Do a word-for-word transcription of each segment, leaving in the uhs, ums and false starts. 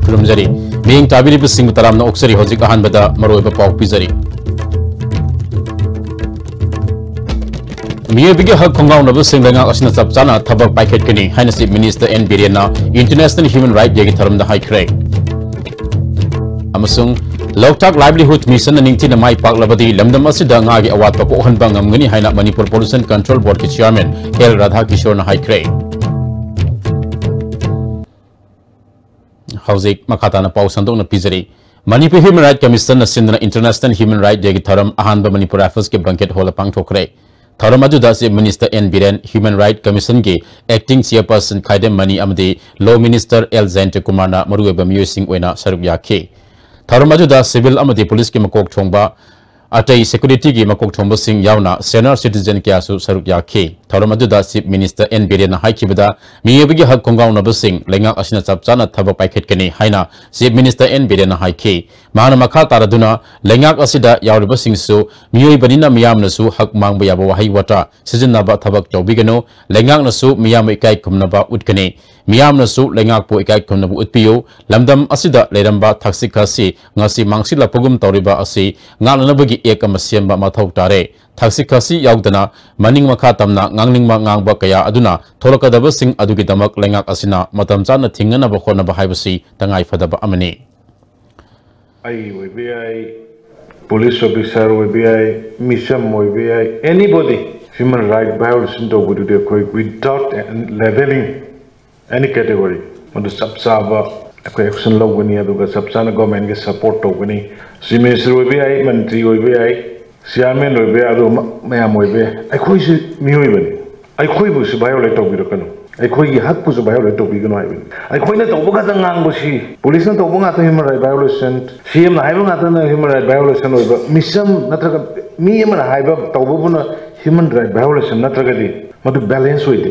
ꯈꯨꯔꯨꯝꯖꯔꯤ꯫ ꯃꯤꯠꯌꯦꯡ ꯇꯥꯕꯤꯔꯤꯕꯁꯤꯡꯕꯨ ꯇꯔꯥꯝꯅ ꯑꯣꯛꯆꯔꯤ꯫ ꯍꯧꯖꯤꯛ ꯑꯍꯥꯟꯕꯗ ꯃꯔꯨꯑꯣꯏꯕ ꯄꯥꯎ ꯄꯤꯖꯔꯤ꯫ ꯃꯤꯑꯣꯏꯕꯒꯤ ꯍꯛ ꯈꯣꯡꯒꯥꯎꯅꯕꯁꯤꯡ ꯂꯩꯉꯥꯛ ꯑꯁꯤꯅ ꯆꯞ ꯆꯥꯅ ꯊꯕꯛ ꯄꯥꯏꯈꯠꯀꯅꯤ ꯍꯥꯏꯅ Chief Minister N ꯕꯤꯔꯦꯟꯅ International Human Right Day ꯒꯤ ꯊꯧꯔꯝꯗ ꯍꯥꯏꯈ꯭ꯔꯦ꯫ ꯑꯃꯁꯨꯡ Loktak Livelihood Mission ꯅ ꯅꯤꯡꯊꯤꯅ ꯃꯥꯏ ꯄꯥꯛꯂꯕꯗꯤ ꯂꯝꯗꯝ ꯑꯁꯤꯗ ꯉꯥꯒꯤ ꯑꯋꯥꯠꯄ ꯀꯣꯛꯍꯟꯕ ꯉꯝꯒꯅꯤ ꯍꯥꯏꯅ Manipur Pollution Control Board ꯀꯤ Chairman ꯑꯦꯜ ꯔꯥꯙꯥꯀꯤꯁꯣꯔꯅ ꯍꯥꯏꯈ꯭ꯔꯦ꯫ ꯍꯧꯖꯤꯛ ꯃꯈꯥ ꯇꯥꯅ ꯄꯥꯎ ꯁꯟꯗꯣꯛꯅ ꯄꯤꯖꯔꯤ꯫ Manipur Human Right Commission ꯅ ꯁꯤꯟꯗꯨꯅ International Human Right Day ꯒꯤ ꯊꯧꯔꯝ ꯑꯍꯥꯟꯕ Manipur Rifles ꯀꯤ Banquet Hall ꯗ ꯄꯥꯡꯊꯣꯛꯈ꯭ꯔꯦ꯫ ꯊꯧꯔꯝ ꯑꯗꯨꯗ Chief Minister N Biren, Human Right Commission ꯒꯤ Acting Chairperson ꯈꯥꯏꯗꯦꯝ ꯃꯅꯤ ꯑꯃꯗꯤ Law Minister ꯑꯦꯜ ꯖꯌꯟꯇ ꯀꯨꯃꯥꯔꯅ ꯃꯔꯨꯑꯣꯏꯕ ꯃꯤꯑꯣꯏꯁꯤꯡ ꯑꯣꯏꯅ ꯁꯔꯨꯛ ꯌꯥꯈꯤ꯫ ꯊꯧꯔꯝ ꯑꯗꯨꯗ civil ꯑꯃꯗꯤ police ꯀꯤ ꯃꯀꯣꯛ ꯊꯣꯡꯕ, ꯑꯇꯩ security ꯒꯤ ꯃꯀꯣꯛ ꯊꯣꯡꯕꯁꯤꯡ ꯌꯥꯎꯅ senior citizen ꯀꯌꯥꯁꯨ ꯁꯔꯨꯛ ꯌꯥꯈꯤ꯫ ꯊꯧꯔꯝ ꯑꯗꯨꯗ Chief Minister N ꯕꯤꯔꯦꯟꯅ ꯍꯥꯏꯈꯤꯕꯗ, ꯃꯤꯑꯣꯏꯕꯒꯤ ꯍꯛ ꯈꯣꯡꯒꯥꯎꯅꯕꯁꯤꯡ ꯂꯩꯉꯥꯛ ꯑꯁꯤꯅ ꯆꯞ ꯆꯥꯅ ꯊꯕꯛ ꯄꯥꯏꯈꯠꯀꯅꯤ ꯍꯥꯏꯅ Chief Minister N ꯕꯤꯔꯦꯟꯅ ꯍꯥꯏꯈꯤ꯫ ꯃꯍꯥꯛꯅ ꯃꯈꯥ ꯇꯥꯔꯗꯨꯅ, ꯂꯩꯉꯥꯛ ꯑꯁꯤꯗ ꯌꯥꯎꯔꯤꯕꯁꯤꯡꯁꯨ ꯃꯤꯑꯣꯏꯕꯅꯤꯅ ꯃꯤꯌꯥꯝꯅꯁꯨ ꯍꯛ ꯃꯥꯡꯕ ꯌꯥꯕ ꯋꯥꯍꯩ ꯋꯥꯇꯥ ꯁꯤꯖꯤꯟꯅꯕ ꯊꯕꯛ ꯇꯧꯕꯤꯒꯅꯨ, ꯂꯩꯉꯥꯛꯅꯁꯨ ꯃꯤꯌꯥꯝꯕꯨ ꯏꯀꯥꯏ ꯈꯨꯝꯅꯕ ꯎꯠꯀꯅꯤ꯫ ꯃꯤꯌꯥꯝꯅꯁꯨ ꯂꯩꯉꯥꯛꯄꯨ ꯏꯀꯥꯏ ꯈꯨꯝꯅꯕ ꯎꯠꯄꯤꯌꯨ꯫ ꯂꯝꯗꯝ ꯑꯁꯤꯗ ꯂꯩꯔꯝꯕ ꯊꯛꯁꯤ ꯈꯥꯁꯤ ꯉꯁꯤ ꯃꯥꯡꯁꯤꯜꯂꯛꯄꯒꯨꯝ ꯇꯧꯔꯤꯕ ꯑꯁꯤ ꯉꯥꯛꯅꯅꯕꯒꯤ act ꯑꯃ ꯁꯦꯝꯕ ꯃꯊꯧ ꯇꯥꯔꯦ꯫ ꯊꯛꯁꯤ ꯈꯥꯁꯤ ꯌꯥꯎꯗꯅ ꯃꯅꯤꯡ ꯃꯈꯥ ꯇꯝꯅ ꯉꯥꯡꯅꯤꯡꯕ ꯉꯥꯡꯕ ꯀꯌꯥ ꯑꯗꯨꯅ ꯊꯣꯛꯂꯛꯀꯗꯕꯁꯤꯡ ꯑꯗꯨꯒꯤꯗꯃꯛ ꯂꯩꯉꯥꯛ ꯑꯁꯤꯅ ꯃꯇꯝ ꯆꯥꯅ ꯊꯤꯡꯅꯅꯕ ꯍꯣꯠꯅꯕ ꯍꯥꯏꯕꯁꯤ ꯇꯉꯥꯏ ꯐꯗꯕ ꯑꯃꯅꯤ꯫ ꯑꯩ ꯑꯣꯏꯕ ꯌꯥꯏ, police officer ꯑꯣꯏꯕ ꯌꯥꯏ, ꯃꯤꯆꯝ ꯑꯣꯏꯕ ꯌꯥꯏ, anybody, human right violation ꯇꯧꯕꯗꯨꯗꯤ ꯑꯩꯈꯣꯏ without labeling any category, ꯃꯗꯨ ꯆꯞ ꯆꯥꯕ ꯑꯩꯈꯣꯏ action ꯂꯧꯒꯅꯤ, ꯑꯗꯨꯒ ꯆꯞ ꯆꯥꯅ government ꯀꯤ support ꯇꯧꯒꯅꯤ꯫ Chief Minister ꯑꯣꯏꯕ ꯌꯥꯏ, ꯃꯟꯇ꯭ꯔꯤ ꯑꯣꯏꯕ ꯌꯥꯏ, chairman ꯑꯣꯏꯕ ꯌꯥꯏ, ꯑꯗꯨ ꯃ-, ꯃꯌꯥꯝ ꯑꯣꯏꯕ ꯌꯥꯏ꯫ ꯑꯩꯈꯣꯏꯁꯨ ꯃꯤꯑꯣꯏꯕꯅꯤ, ꯑꯩꯈꯣꯏꯕꯨꯁꯨ violate ꯇꯧꯕꯤꯔꯛꯀꯅꯨ, ꯑꯩꯈꯣꯏꯒꯤ ꯍꯛꯄꯨꯁꯨ violate ꯇꯧꯕꯤꯒꯅꯨ ꯍꯥꯏꯕꯅꯤ꯫ ꯑꯩꯈꯣꯏꯅ ꯇꯧꯕ ꯈꯛꯇ ꯉꯥꯡꯕꯁꯤ, police ꯅ ꯇꯧꯕ ꯉꯥꯛꯇ human right violation, C M ꯅ ꯍꯥꯏꯕ ꯉꯥꯛꯇꯅ human right violation ꯑꯣꯏꯕ, ꯃꯤꯆꯝ ꯅꯠꯇ꯭ꯔꯒ ꯃꯤ ꯑꯃꯅ ꯍꯥꯏꯕ ꯇꯧꯕꯕꯨꯅ Human right violation ꯅꯠꯇ꯭ꯔꯒꯗꯤ ꯃꯗꯨ balance ꯑꯣꯏꯗꯦ꯫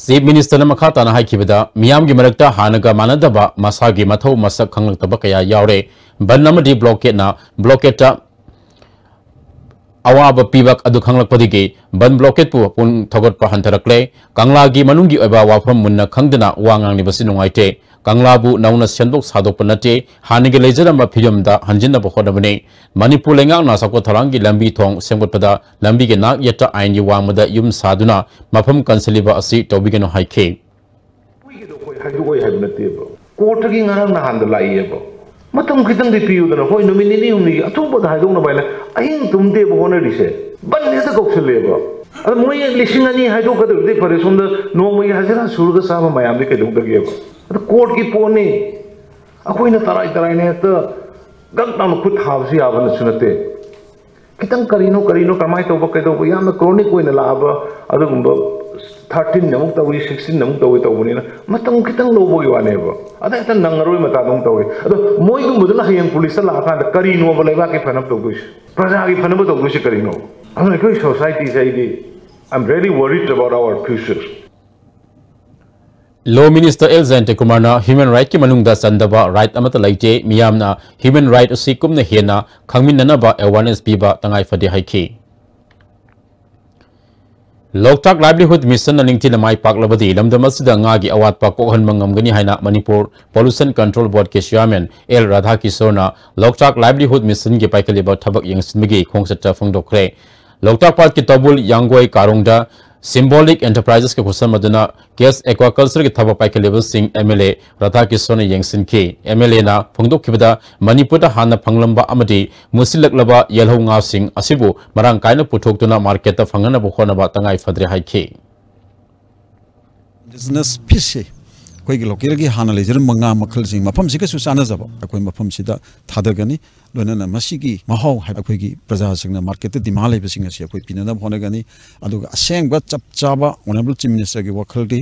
Chief Ministerꯅ ꯃꯈꯥ ꯇꯥꯅ ꯍꯥꯏꯈꯤꯕꯗ, ꯃꯤꯌꯥꯝꯒꯤ ꯃꯔꯛꯇ ꯍꯥꯟꯅꯒ ꯃꯥꯟꯅꯗꯕ ꯃꯁꯥꯒꯤ ꯃꯊꯧ ꯃꯁꯛ ꯈꯪꯂꯛꯇꯕ ꯀꯌꯥ ꯌꯥꯎꯔꯦ꯫ ꯕꯟ ꯑꯃꯗꯤ ꯕ꯭ꯂꯣꯀꯦꯠꯅ ꯕ꯭ꯂꯣꯀꯦꯠꯇ ꯑꯋꯥꯕ ꯄꯤꯕ ꯑꯗꯨ ꯈꯪꯂꯛꯄꯗꯒꯤ ꯕꯟ ꯕ꯭ꯂꯣꯀꯦꯠꯄꯨ ꯄꯨꯛꯅꯤꯡ ꯊꯧꯒꯠꯄ ꯍꯟꯊꯔꯛꯂꯦ꯫ ꯀꯪꯂꯥꯒꯤ ꯃꯅꯨꯡꯒꯤ ꯑꯣꯏꯕ ꯋꯥꯐꯝ ꯃꯨꯟꯅ ꯈꯪꯗꯅ ꯋꯥ ꯉꯥꯡꯂꯤꯕꯁꯤ ꯅꯨꯡꯉꯥꯏꯇꯦ꯫ ꯀꯪꯂꯥꯕꯨ ꯅꯧꯅ ꯁꯦꯝꯗꯣꯛ ꯁꯥꯗꯣꯛꯄ ꯅꯠꯇꯦ, ꯍꯥꯟꯅꯒꯤ ꯂꯩꯖꯔꯝꯕ ꯐꯤꯕꯝꯗ ꯍꯟꯖꯤꯟꯅꯕ ꯍꯣꯠꯅꯕꯅꯤ꯫ ꯃꯅꯤꯄꯨꯔ ꯂꯩꯉꯥꯛꯅ ꯆꯥꯎꯈꯠ ꯊꯧꯔꯥꯡꯒꯤ ꯂꯝꯕꯤ ꯊꯣꯡ ꯁꯦꯝꯒꯠꯄꯗ ꯂꯝꯕꯤꯒꯤ ꯅꯥꯛ ꯌꯦꯠꯇ ꯑꯥꯏꯟꯒꯤ ꯋꯥꯡꯃꯗ ꯌꯨꯝ ꯁꯥꯗꯨꯅ ꯃꯐꯝ ꯀꯟꯁꯤꯜꯂꯤꯕ ꯑꯁꯤ ꯇꯧꯕꯤꯒꯅꯨ ꯍꯥꯏꯈꯤ꯫ ꯍꯨꯏꯒꯤꯗꯣ ꯑꯩꯈꯣꯏ ꯍꯥꯏꯗꯣꯛꯑꯣꯏ ꯍꯥꯏꯕ ꯅꯠꯇꯦꯕ꯫ ꯀꯣꯔꯠꯇꯒꯤ ꯉꯔꯥꯡ ꯅꯍꯥꯟꯗ ꯂꯥꯛꯏꯑꯕ꯫ ꯃꯇꯝ ꯈꯤꯇꯪꯗꯤ ꯄꯤꯌꯨꯗꯅ, ꯍꯣꯏ, ꯅꯨꯃꯤꯠ ꯅꯤꯅꯤ ꯍꯨꯝꯅꯤꯒꯤ ꯑꯊꯨꯕꯗ ꯍꯥꯏꯗꯣꯛꯅꯕ ꯍꯥꯏꯅ ꯑꯍꯤꯡ ꯇꯨꯝꯗꯦꯕ ꯍꯣꯠꯅꯔꯤꯁꯦ꯫ ꯕꯟ ꯍꯦꯛꯇ ꯀꯧꯁꯜꯂꯦꯕ꯫ ꯑꯗ ꯃꯣꯏ ꯂꯤꯁꯤꯡ ꯑꯅꯤ ꯍꯥꯏꯗꯣꯛꯀꯗꯕꯗꯤ ꯐꯔꯦ, ꯁꯣꯝꯗ ꯅꯣꯡꯃꯒꯤ ꯍꯖꯤꯔꯥ ꯁꯨꯔꯒ ꯆꯥꯕ ꯃꯌꯥꯝꯗꯤ ꯀꯩꯗꯧꯗꯒꯦꯕ? ꯑꯗ ꯀꯣꯔꯠꯀꯤ ꯄꯣꯠꯅꯤ꯫ ꯑꯩꯈꯣꯏꯅ ꯇꯔꯥꯏ ꯇꯔꯥꯏꯅ ꯍꯦꯛꯇ ꯒꯛ ꯂꯥꯎꯅ ꯈꯨꯠ ꯊꯥꯕꯁꯨ ꯌꯥꯕ ꯅꯠꯁꯨ ꯅꯠꯇꯦ꯫ ꯈꯤꯇꯪ ꯀꯔꯤꯅꯣ ꯀꯔꯤꯅꯣ ꯀꯃꯥꯏꯅ ꯇꯧꯕ ꯀꯩꯗꯧꯕ, ꯌꯥꯝꯅ chronic ꯑꯣꯏꯅ ꯂꯥꯛꯑꯕ ꯑꯗꯨꯒꯨꯝꯕ thirteen ꯑꯃꯨꯛ ꯇꯧꯏ, sixteen ꯑꯃꯨꯛ ꯇꯧꯏ ꯇꯧꯕꯅꯤꯅ ꯃꯇꯝ ꯈꯤꯇꯪ ꯂꯧꯕꯒꯤ ꯋꯥꯅꯦꯕ꯫ ꯑꯗ ꯍꯦꯛꯇ ꯅꯪꯉꯔꯣꯏ ꯃꯇꯥꯗꯧꯅ ꯇꯧꯏ꯫ ꯑꯗꯣ ꯃꯣꯏꯒꯨꯝꯕꯗꯨꯅ ꯍꯌꯦꯡ ꯄꯨꯂꯤꯁꯇ ꯂꯥꯛꯑꯀꯥꯟꯗ ꯀꯔꯤꯅꯣꯕ ꯂꯩꯕꯥꯛꯀꯤ ꯐꯅꯕ ꯇꯧꯗꯣꯏꯁꯦ, ꯄ꯭ꯔꯖꯥꯒꯤ ꯐꯅꯕ ꯇꯧꯗꯣꯏꯁꯦ ꯀꯔꯤꯅꯣ? ꯑꯗꯨꯅ ꯑꯩꯈꯣꯏ societyꯁꯦ ꯑꯩꯗꯤ I'm really worried about our future. Law Minister L ꯖꯌꯟꯇꯀꯨꯃꯥꯔꯅ human rightꯀꯤ ꯃꯅꯨꯡꯗ ꯆꯟꯗꯕ right ꯑꯃꯠꯇ ꯂꯩꯇꯦ, ꯃꯤꯌꯥꯝꯅ human right ꯑꯁꯤ ꯀꯨꯞꯅ ꯍꯦꯟꯅ ꯈꯪꯃꯤꯟꯅꯅꯕ awareness ꯄꯤꯕ ꯇꯉꯥꯏ ꯐꯗꯦ ꯍꯥꯏꯈꯤ꯫ ꯂꯣꯛꯇꯥꯛ livelihood missionꯅ ꯅꯤꯡꯊꯤꯅ ꯃꯥꯏ ꯄꯥꯛꯂꯕꯗꯤ ꯂꯝꯗꯝ ꯑꯁꯤꯗ ꯉꯥꯒꯤ ꯑꯋꯥꯠꯄ ꯀꯣꯛꯍꯟꯕ ꯉꯝꯒꯅꯤ ꯍꯥꯏꯅ ꯃꯅꯤꯄꯨꯔ Pollution Control Boardꯀꯤ chairman ꯑꯦꯜ ꯔꯥꯙꯥꯀꯤꯁꯣꯔꯅ ꯂꯣꯛꯇꯥꯛ livelihood missionꯒꯤ ꯄꯥꯏꯈꯠꯂꯤꯕ ꯊꯕꯛ ꯌꯦꯡꯁꯤꯟꯕꯒꯤ ꯈꯣꯡꯆꯠꯇ ꯐꯣꯡꯗꯣꯛꯈ꯭ꯔꯦ꯫ ꯂꯣꯛꯇꯥꯛ ꯄꯥꯠꯀꯤ ꯇꯧꯕꯨꯜ ꯌꯥꯡꯒꯣꯏ ꯀꯥꯔꯣꯡꯗ symbolic enterpriseꯀ ꯈꯨꯠꯁꯝ ꯑꯗꯨꯅ ꯀꯦꯁ ꯑꯦꯀ꯭ꯋꯥꯀꯜꯆꯔꯒꯤ ꯊꯕꯛ ꯄꯥꯏꯈꯠꯂꯤꯕꯁꯤꯡ ꯑꯦꯝ ꯑꯦꯜ ꯑꯦ ꯔꯥꯙꯥꯀꯤꯁꯟꯅ ꯌꯦꯡꯁꯤꯟꯈꯤ꯫ ꯑꯦꯝ ꯑꯦꯜ ꯑꯦꯅ ꯐꯣꯡꯗꯣꯛꯈꯤꯕꯗ ꯃꯅꯤꯄꯨꯔꯗ ꯍꯥꯟꯅ ꯐꯪꯂꯝꯕ ꯑꯃꯗꯤ ꯃꯨꯁꯤꯜꯂꯛꯂꯕ ꯌꯦꯜꯍꯧ ꯉꯥꯁꯤꯡ ꯑꯁꯤꯕꯨ ꯃꯔꯥꯡ ꯀꯥꯏꯅ ꯄꯨꯊꯣꯛꯇꯨꯅ ꯃꯥꯔꯀꯦꯠꯇ ꯐꯪꯍꯟꯅꯕ ꯍꯣꯠꯅꯕ ꯇꯉꯥꯏ ꯐꯗ꯭ꯔꯦ ꯍꯥꯏꯈꯤ꯫ Indigenous fishꯁꯤ ꯑꯩꯈꯣꯏꯒꯤ ꯂꯣꯀꯦꯜꯒꯤ ꯍꯥꯟꯅ ꯂꯩꯖꯔꯝꯕ ꯉꯥ ꯃꯈꯜꯁꯤꯡ ꯃꯐꯝꯁꯤꯒꯁꯨ ꯆꯥꯟꯅꯖꯕ ꯑꯩꯈꯣꯏ ꯃꯐꯝꯁꯤꯗ ꯊꯥꯗꯒꯅꯤ꯫ ꯂꯣꯏꯅꯅ ꯃꯁꯤꯒꯤ ꯃꯍꯥꯎ ꯍꯥꯏꯕ ꯑꯩꯈꯣꯏꯒꯤ ꯄ꯭ꯔꯖꯥꯁꯤꯡꯅ ꯃꯥꯔꯀꯦꯠꯇ ꯗꯤꯃꯥꯟ ꯂꯩꯕꯁꯤꯡ ꯑꯁꯤ ꯑꯩꯈꯣꯏ ꯄꯤꯅꯅꯕ ꯍꯣꯠꯅꯒꯅꯤ꯫ ꯑꯗꯨꯒ ꯑꯁꯦꯡꯕ ꯆꯞ ꯆꯥꯕ Honourable Chief Ministerꯒꯤ ꯋꯥꯈꯜꯗꯤ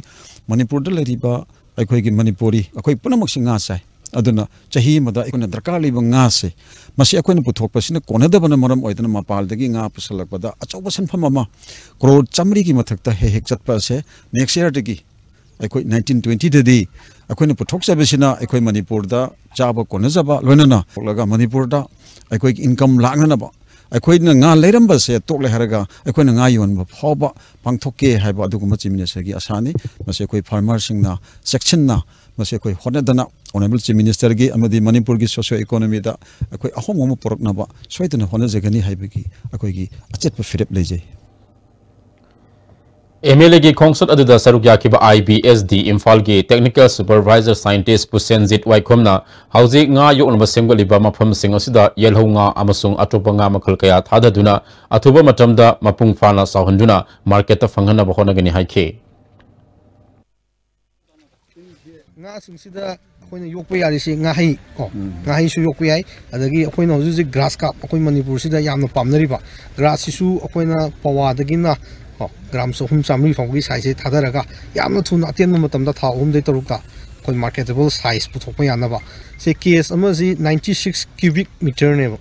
ꯃꯅꯤꯄꯨꯔꯗ ꯂꯩꯔꯤꯕ ꯑꯩꯈꯣꯏꯒꯤ ꯃꯅꯤꯄꯨꯔꯤ ꯑꯩꯈꯣꯏ ꯄꯨꯝꯅꯃꯛꯁꯤ ꯉꯥ ꯆꯥꯏ꯫ ꯑꯗꯨꯅ ꯆꯍꯤ ꯑꯃꯗ ꯑꯩꯈꯣꯏꯅ ꯗꯔꯀꯥꯔ ꯂꯩꯕ ꯉꯥꯁꯦ, ꯃꯁꯤ ꯑꯩꯈꯣꯏꯅ ꯄꯨꯊꯣꯛꯄꯁꯤꯅ ꯀꯣꯟꯅꯗꯕꯅ ꯃꯔꯝ ꯑꯣꯏꯗꯅ ꯃꯄꯥꯟꯗꯒꯤ ꯉꯥ ꯄꯨꯁꯜꯂꯛꯄꯗ ꯑꯆꯧꯕ ꯁꯦꯟꯐꯝ ꯑꯃ, ꯀ꯭ꯔꯣꯔ ꯆꯥꯃꯔꯤꯒꯤ ꯃꯊꯛꯇ ꯍꯦꯛ ꯍꯦꯛ ꯆꯠꯄ ꯑꯁꯦ next yearꯗꯒꯤ, ꯑꯩꯈꯣꯏ ꯅꯥꯏꯟꯇꯤꯟ ꯇ꯭ꯋꯦꯟꯇꯤꯗꯗꯤ ꯑꯩꯈꯣꯏꯅ ꯄꯨꯊꯣꯛꯆꯕꯁꯤꯅ ꯑꯩꯈꯣꯏ ꯃꯅꯤꯄꯨꯔꯗ ꯆꯥꯕ ꯀꯣꯟꯅꯖꯕ, ꯂꯣꯏꯅꯅ ꯊꯣꯛꯂꯒ ꯃꯅꯤꯄꯨꯔꯗ ꯑꯩꯈꯣꯏꯒꯤ income ꯂꯥꯛꯅꯅꯕ, ꯑꯩꯈꯣꯏꯅ ꯉꯥ ꯂꯩꯔꯝꯕꯁꯦ ꯇꯣꯛꯂꯦ ꯍꯥꯏꯔꯒ ꯑꯩꯈꯣꯏꯅ ꯉꯥ ꯌꯣꯟꯕ ꯐꯥꯎꯕ ꯄꯥꯡꯊꯣꯛꯀꯦ ꯍꯥꯏꯕ ꯑꯗꯨꯒꯨꯝꯕ Chief Ministerꯒꯤ ꯑꯁꯥꯅꯤ꯫ ꯃꯁꯤ ꯑꯩꯈꯣꯏ farmerꯁꯤꯡꯅ ꯆꯦꯛꯁꯤꯟꯅ, ꯃꯁꯤ ꯑꯩꯈꯣꯏ ꯍꯣꯠꯅꯗꯅ, Honourable Chief Ministerꯒꯤ ꯑꯃꯗꯤ ꯃꯅꯤꯄꯨꯔꯒꯤ socio economyꯗ ꯑꯩꯈꯣꯏ ꯑꯍꯣꯡꯕ ꯑꯃ ꯄꯨꯔꯛꯅꯕ ꯁꯣꯏꯗꯅ ꯍꯣꯠꯅꯖꯒꯅꯤ ꯍꯥꯏꯕꯒꯤ ꯑꯩꯈꯣꯏꯒꯤ ꯑꯆꯦꯠꯄ ꯐꯤꯔꯦꯞ ꯂꯩꯖꯩ꯫ MLAꯒꯤ ꯈꯣꯡꯆꯠ ꯑꯗꯨꯗ ꯁꯔꯨꯛ ꯌꯥꯈꯤꯕ IBSD ꯏꯝꯐꯥꯜꯒꯤ technical supervisor scientist ꯄꯨꯁꯦꯟꯖꯤꯠ ꯋꯥꯏꯈꯣꯝꯅ ꯍꯧꯖꯤꯛ ꯉꯥ ꯌꯣꯛꯅꯕ ꯁꯦꯝꯒꯠꯂꯤꯕ ꯃꯐꯝꯁꯤꯡ ꯑꯁꯤꯗ ꯌꯦꯜꯍꯧ ꯉꯥ ꯑꯃꯁꯨꯡ ꯑꯇꯣꯞꯄ ꯉꯥ ꯃꯈꯜ ꯀꯌꯥ ꯊꯥꯗꯗꯨꯅ ꯑꯊꯨꯕ ꯃꯇꯝꯗ ꯃꯄꯨꯡ ꯐꯥꯅ ꯆꯥꯎꯍꯟꯗꯨꯅ marketꯇ ꯐꯪꯍꯟꯅꯕ ꯍꯣꯠꯅꯒꯅꯤ ꯍꯥꯏꯈꯤ꯫ ꯉꯥꯁꯤꯡꯁꯤꯗ ꯑꯩꯈꯣꯏꯅ ꯌꯣꯛꯄ ꯌꯥꯔꯤꯁꯤ ꯉꯥꯍꯩ ꯀꯣ, ꯉꯥꯍꯩꯁꯨ ꯌꯣꯛꯄ ꯌꯥꯏ꯫ ꯑꯗꯒꯤ ꯑꯩꯈꯣꯏꯅ ꯍꯧꯖꯤꯛ ꯍꯧꯖꯤꯛ grass carp, ꯑꯩꯈꯣꯏ ꯃꯅꯤꯄꯨꯔꯁꯤꯗ ꯌꯥꯝꯅ ꯄꯥꯝꯅꯔꯤꯕ, grassꯁꯤꯁꯨ ꯑꯩꯈꯣꯏꯅ ꯄꯋꯥꯗꯒꯤꯅ ꯀꯣ ꯒ꯭ꯔꯥꯝ ꯆꯍꯨꯝ ꯆꯥꯝꯃꯔꯤ ꯐꯥꯎꯕꯒꯤ sizeꯁꯦ ꯊꯥꯗꯔꯒ ꯌꯥꯝꯅ ꯊꯨꯅ ꯑꯇꯦꯟꯕ ꯃꯇꯝꯗ ꯊꯥ ꯑꯍꯨꯝꯗꯒꯤ ꯇꯔꯨꯛꯇ ꯑꯩꯈꯣꯏ marketable size ꯄꯨꯊꯣꯛꯄ ꯌꯥꯅꯕ꯫ ꯁꯤ cage ꯑꯃꯁꯤ ninety six cubic meterꯅꯦꯕ꯫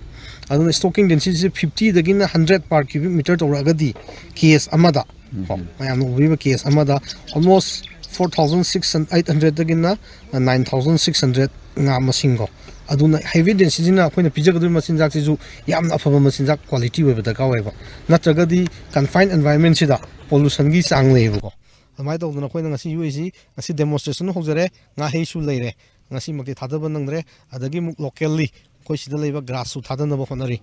ꯑꯗꯨꯅ stocking densityꯁꯦ fiftyꯗꯒꯤꯅ hundred per cubic meter ꯇꯧꯔꯛꯑꯒꯗꯤ cage ꯑꯃꯗ ꯀꯣ, ꯃꯌꯥꯝꯅ ꯎꯕꯤꯔꯤꯕ cage ꯑꯃꯗ almost four thousand six hundred, eight hundredꯗꯒꯤꯅ nine thousand six hundred ꯉꯥ ꯃꯁꯤꯡ ꯀꯣ꯫ ꯑꯗꯨꯅ heavy densityꯁꯤꯅ ꯑꯩꯈꯣꯏꯅ ꯄꯤꯖꯒꯗꯧꯔꯤꯕ ꯃꯆꯤꯟꯖꯥꯛꯁꯤꯁꯨ ꯌꯥꯝꯅ ꯑꯐꯕ ꯃꯆꯤꯟꯖꯥꯛ quality ꯑꯣꯏꯕ ꯗꯔꯀꯥꯔ ꯑꯣꯏꯌꯦꯕ꯫ ꯅꯠꯇ꯭ꯔꯒꯗꯤ confined environmentꯁꯤꯗ pollutionꯒꯤ ꯆꯥꯡ ꯂꯩꯌꯦꯕꯀꯣ꯫ ꯑꯗꯨꯃꯥꯏꯅ ꯇꯧꯗꯅ ꯑꯩꯈꯣꯏꯅ ꯉꯁꯤ ꯌꯣꯛꯏꯁꯤ, ꯉꯁꯤ demonstration ꯍꯧꯖꯔꯦ, ꯉꯥꯍꯩꯁꯨ ꯂꯩꯔꯦ, ꯉꯁꯤꯃꯛꯇꯤ ꯊꯥꯗꯕ ꯅꯪꯗ꯭ꯔꯦ꯫ ꯑꯗꯒꯤ ꯑꯃꯨꯛ locally ꯑꯩꯈꯣꯏ ꯁꯤꯗ ꯂꯩꯕ grassꯁꯨ ꯊꯥꯗꯅꯕ ꯍꯣꯠꯅꯔꯤ꯫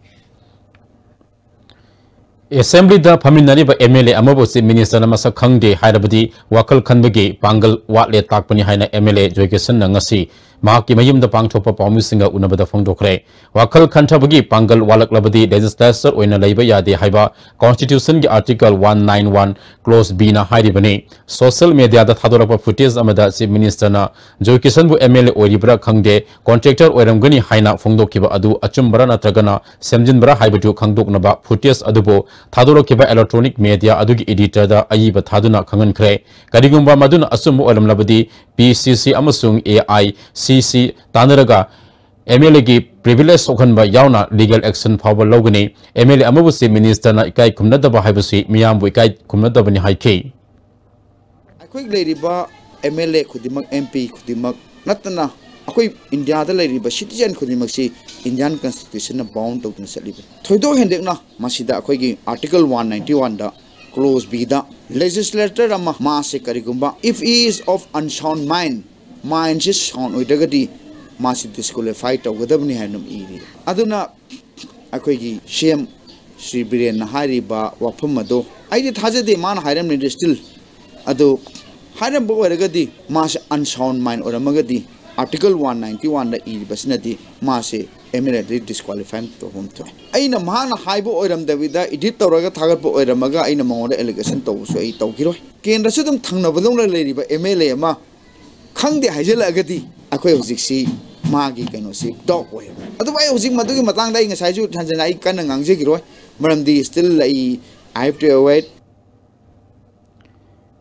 Assemblyꯗ ꯐꯝꯃꯤꯟꯅꯔꯤꯕ MLA ꯑꯃꯕꯨ Chief Ministerꯅ ꯃꯁꯛ ꯈꯪꯗꯦ ꯍꯥꯏꯔꯕꯗꯤ ꯋꯥꯈꯜ ꯈꯟꯕꯒꯤ ꯄꯥꯡꯒꯜ ꯋꯥꯠꯂꯦ ꯇꯥꯛꯄꯅꯤ ꯍꯥꯏꯅ MLA ꯖꯣꯏꯀꯤꯁꯟꯅ ꯉꯁꯤ ꯃꯍꯥꯛꯀꯤ ꯃꯌꯨꯝꯗ ꯄꯥꯡꯊꯣꯛꯄ ꯄꯥꯎꯃꯤꯁꯤꯡꯒ ꯎꯅꯕꯗ ꯐꯣꯡꯗꯣꯛꯈ꯭ꯔꯦ꯫ ꯋꯥꯈꯜ ꯈꯟꯊꯕꯒꯤ ꯄꯥꯡꯒꯜ ꯋꯥꯠꯂꯛꯂꯕꯗꯤ legislator ꯑꯣꯏꯅ ꯂꯩꯕ ꯌꯥꯗꯦ ꯍꯥꯏꯕ Constitutionꯒꯤ Article one nine one Clause Bꯅ ꯍꯥꯏꯔꯤꯕꯅꯤ꯫ Social mediaꯗ ꯊꯥꯗꯣꯔꯛꯄ footage ꯑꯃꯗ Chief Ministerꯅ ꯖꯣꯏꯀꯤꯁꯟꯕꯨ MLA ꯑꯣꯏꯔꯤꯕ꯭ꯔꯥ ꯈꯪꯗꯦ, contractor ꯑꯣꯏꯔꯝꯒꯅꯤ ꯍꯥꯏꯅ ꯐꯣꯡꯗꯣꯛꯈꯤꯕ ꯑꯗꯨ ꯑꯆꯨꯝꯕꯔꯥ ꯅꯠꯇ꯭ꯔꯒꯅ ꯁꯦꯝꯖꯤꯟꯕ꯭ꯔꯥ ꯍꯥꯏꯕꯗꯨ ꯈꯪꯗꯣꯛꯅꯕ footage ꯑꯗꯨꯕꯨ ꯊꯥꯗꯣꯔꯛꯈꯤꯕ electronic media ꯑꯗꯨꯒꯤ editorꯗ ꯑꯏꯕ ꯊꯥꯗꯨꯅ ꯈꯪꯍꯟꯈ꯭ꯔꯦ꯫ ꯀꯔꯤꯒꯨꯝꯕ ꯃꯗꯨꯅ ꯑꯆꯨꯝꯕ ꯑꯣꯏꯔꯝꯂꯕꯗꯤ PCC ꯑꯃꯁꯨꯡ AIC ꯁꯤ ꯇꯥꯟꯅꯔꯒ ꯑꯦꯝ ꯑꯦꯜ ꯑꯦꯒꯤ ꯄ꯭ꯔꯤꯚꯤꯂꯦꯖ ꯁꯣꯛꯍꯟꯕ ꯌꯥꯎꯅ ꯂꯤꯒꯦꯜ ꯑꯦꯛꯁꯟ ꯐꯥꯎꯕ ꯂꯧꯒꯅꯤ꯫ ꯑꯦꯝ ꯑꯦꯜ ꯑꯦ ꯑꯃꯕꯨꯁꯤ ꯃꯤꯅꯤꯁꯇꯔꯅ ꯏꯀꯥꯏ ꯈꯨꯝꯅꯗꯕ ꯍꯥꯏꯕꯁꯤ ꯃꯤꯌꯥꯝꯕꯨ ꯏꯀꯥꯏ ꯈꯨꯝꯅꯗꯕꯅꯤ ꯍꯥꯏꯈꯤ꯫ ꯑꯩꯈꯣꯏ ꯂꯩꯔꯤꯕ ꯑꯦꯝ ꯑꯦꯜ ꯑꯦ ꯈꯨꯗꯤꯡꯃꯛ, ꯑꯦꯝ ꯄꯤ ꯈꯨꯗꯤꯡꯃꯛ ꯅꯠꯇꯅ ꯑꯩꯈꯣꯏ ꯏꯟꯗꯤꯌꯥꯗ ꯂꯩꯔꯤꯕ ꯁꯤꯇꯤꯖꯦꯟ ꯈꯨꯗꯤꯡꯃꯛꯁꯤ ꯏꯟꯗꯤꯌꯥꯟ ꯀꯟꯁꯇꯤꯇ꯭ꯌꯨꯁꯟꯅ ꯕꯥꯎꯟ ꯇꯧꯗꯨꯅ ꯆꯠꯂꯤꯕꯅꯤ꯫ ꯊꯣꯏꯗꯣꯛ ꯍꯦꯟꯗꯣꯛꯅ ꯃꯁꯤꯗ ꯑꯩꯈꯣꯏꯒꯤ Article one ninety one ꯗ clause B ꯗ legislator ꯑꯃ ꯃꯥꯁꯦ ꯀꯔꯤꯒꯨꯝꯕ if he is of unsound mind, mindꯁꯤ sound ꯑꯣꯏꯗ꯭ꯔꯒꯗꯤ ꯃꯥꯁꯤ disqualify ꯇꯧꯒꯗꯕꯅꯤ ꯍꯥꯏꯅ ꯑꯗꯨꯝ ꯏꯔꯤ꯫ ꯑꯗꯨꯅ ꯑꯩꯈꯣꯏꯒꯤ ꯁꯤ ꯑꯦꯝ ꯁ꯭ꯔꯤ ꯕꯤꯔꯦꯟꯅ ꯍꯥꯏꯔꯤꯕ ꯋꯥꯐꯝ ꯑꯗꯣ ꯑꯩꯗꯤ ꯊꯥꯖꯗꯦ ꯃꯥꯅ ꯍꯥꯏꯔꯝꯃꯤꯗꯨ꯫ Still ꯑꯗꯨ ꯍꯥꯏꯔꯝꯕ ꯑꯣꯏꯔꯒꯗꯤ ꯃꯥꯁꯦ unsound mind ꯑꯣꯏꯔꯝꯃꯒꯗꯤ Article one ninety one ꯗ ꯏꯔꯤꯕꯁꯤꯅꯗꯤ ꯃꯥꯁꯦ ꯑꯦꯝ ꯑꯦꯜ ꯑꯦꯗꯒꯤ disqualify ꯇꯧꯐꯝ ꯊꯣꯛꯑꯦ꯫ ꯑꯩꯅ ꯃꯍꯥꯛꯅ ꯍꯥꯏꯕ ꯑꯣꯏꯔꯝꯗꯕꯤꯗ edit ꯇꯧꯔꯒ ꯊꯥꯒꯠꯄ ꯑꯣꯏꯔꯝꯃꯒ ꯑꯩꯅ ꯃꯉꯣꯟꯗ allegation ꯇꯧꯕꯁꯨ ꯑꯩ ꯇꯧꯈꯤꯔꯣꯏ꯫ ꯀꯦꯟꯗ꯭ꯔꯁꯨ ꯑꯗꯨꯝ ꯊꯪꯅꯕꯗꯧꯅ ꯂꯩꯔꯤꯕ ꯑꯦꯝ ꯑꯦꯜ ꯑꯦ ꯑꯃ ꯈꯪꯗꯦ ꯍꯥꯏꯖꯤꯜꯂꯛꯑꯒꯗꯤ ꯑꯩꯈꯣꯏ ꯍꯧꯖꯤꯛꯁꯤ ꯃꯥꯒꯤ ꯀꯩꯅꯣꯁꯤ doubt ꯑꯣꯏꯌꯦꯕ꯫ ꯑꯗꯨꯕꯨ ꯑꯩ ꯍꯧꯖꯤꯛ ꯃꯗꯨꯒꯤ ꯃꯇꯥꯡꯗ ꯑꯩ ꯉꯁꯥꯏꯁꯨ ꯍꯟꯖꯤꯟꯅ ꯑꯩ ꯀꯟꯅ ꯉꯥꯡꯖꯈꯤꯔꯣꯏ, ꯃꯔꯝꯗꯤ still ꯑꯩ I have to avoid꯫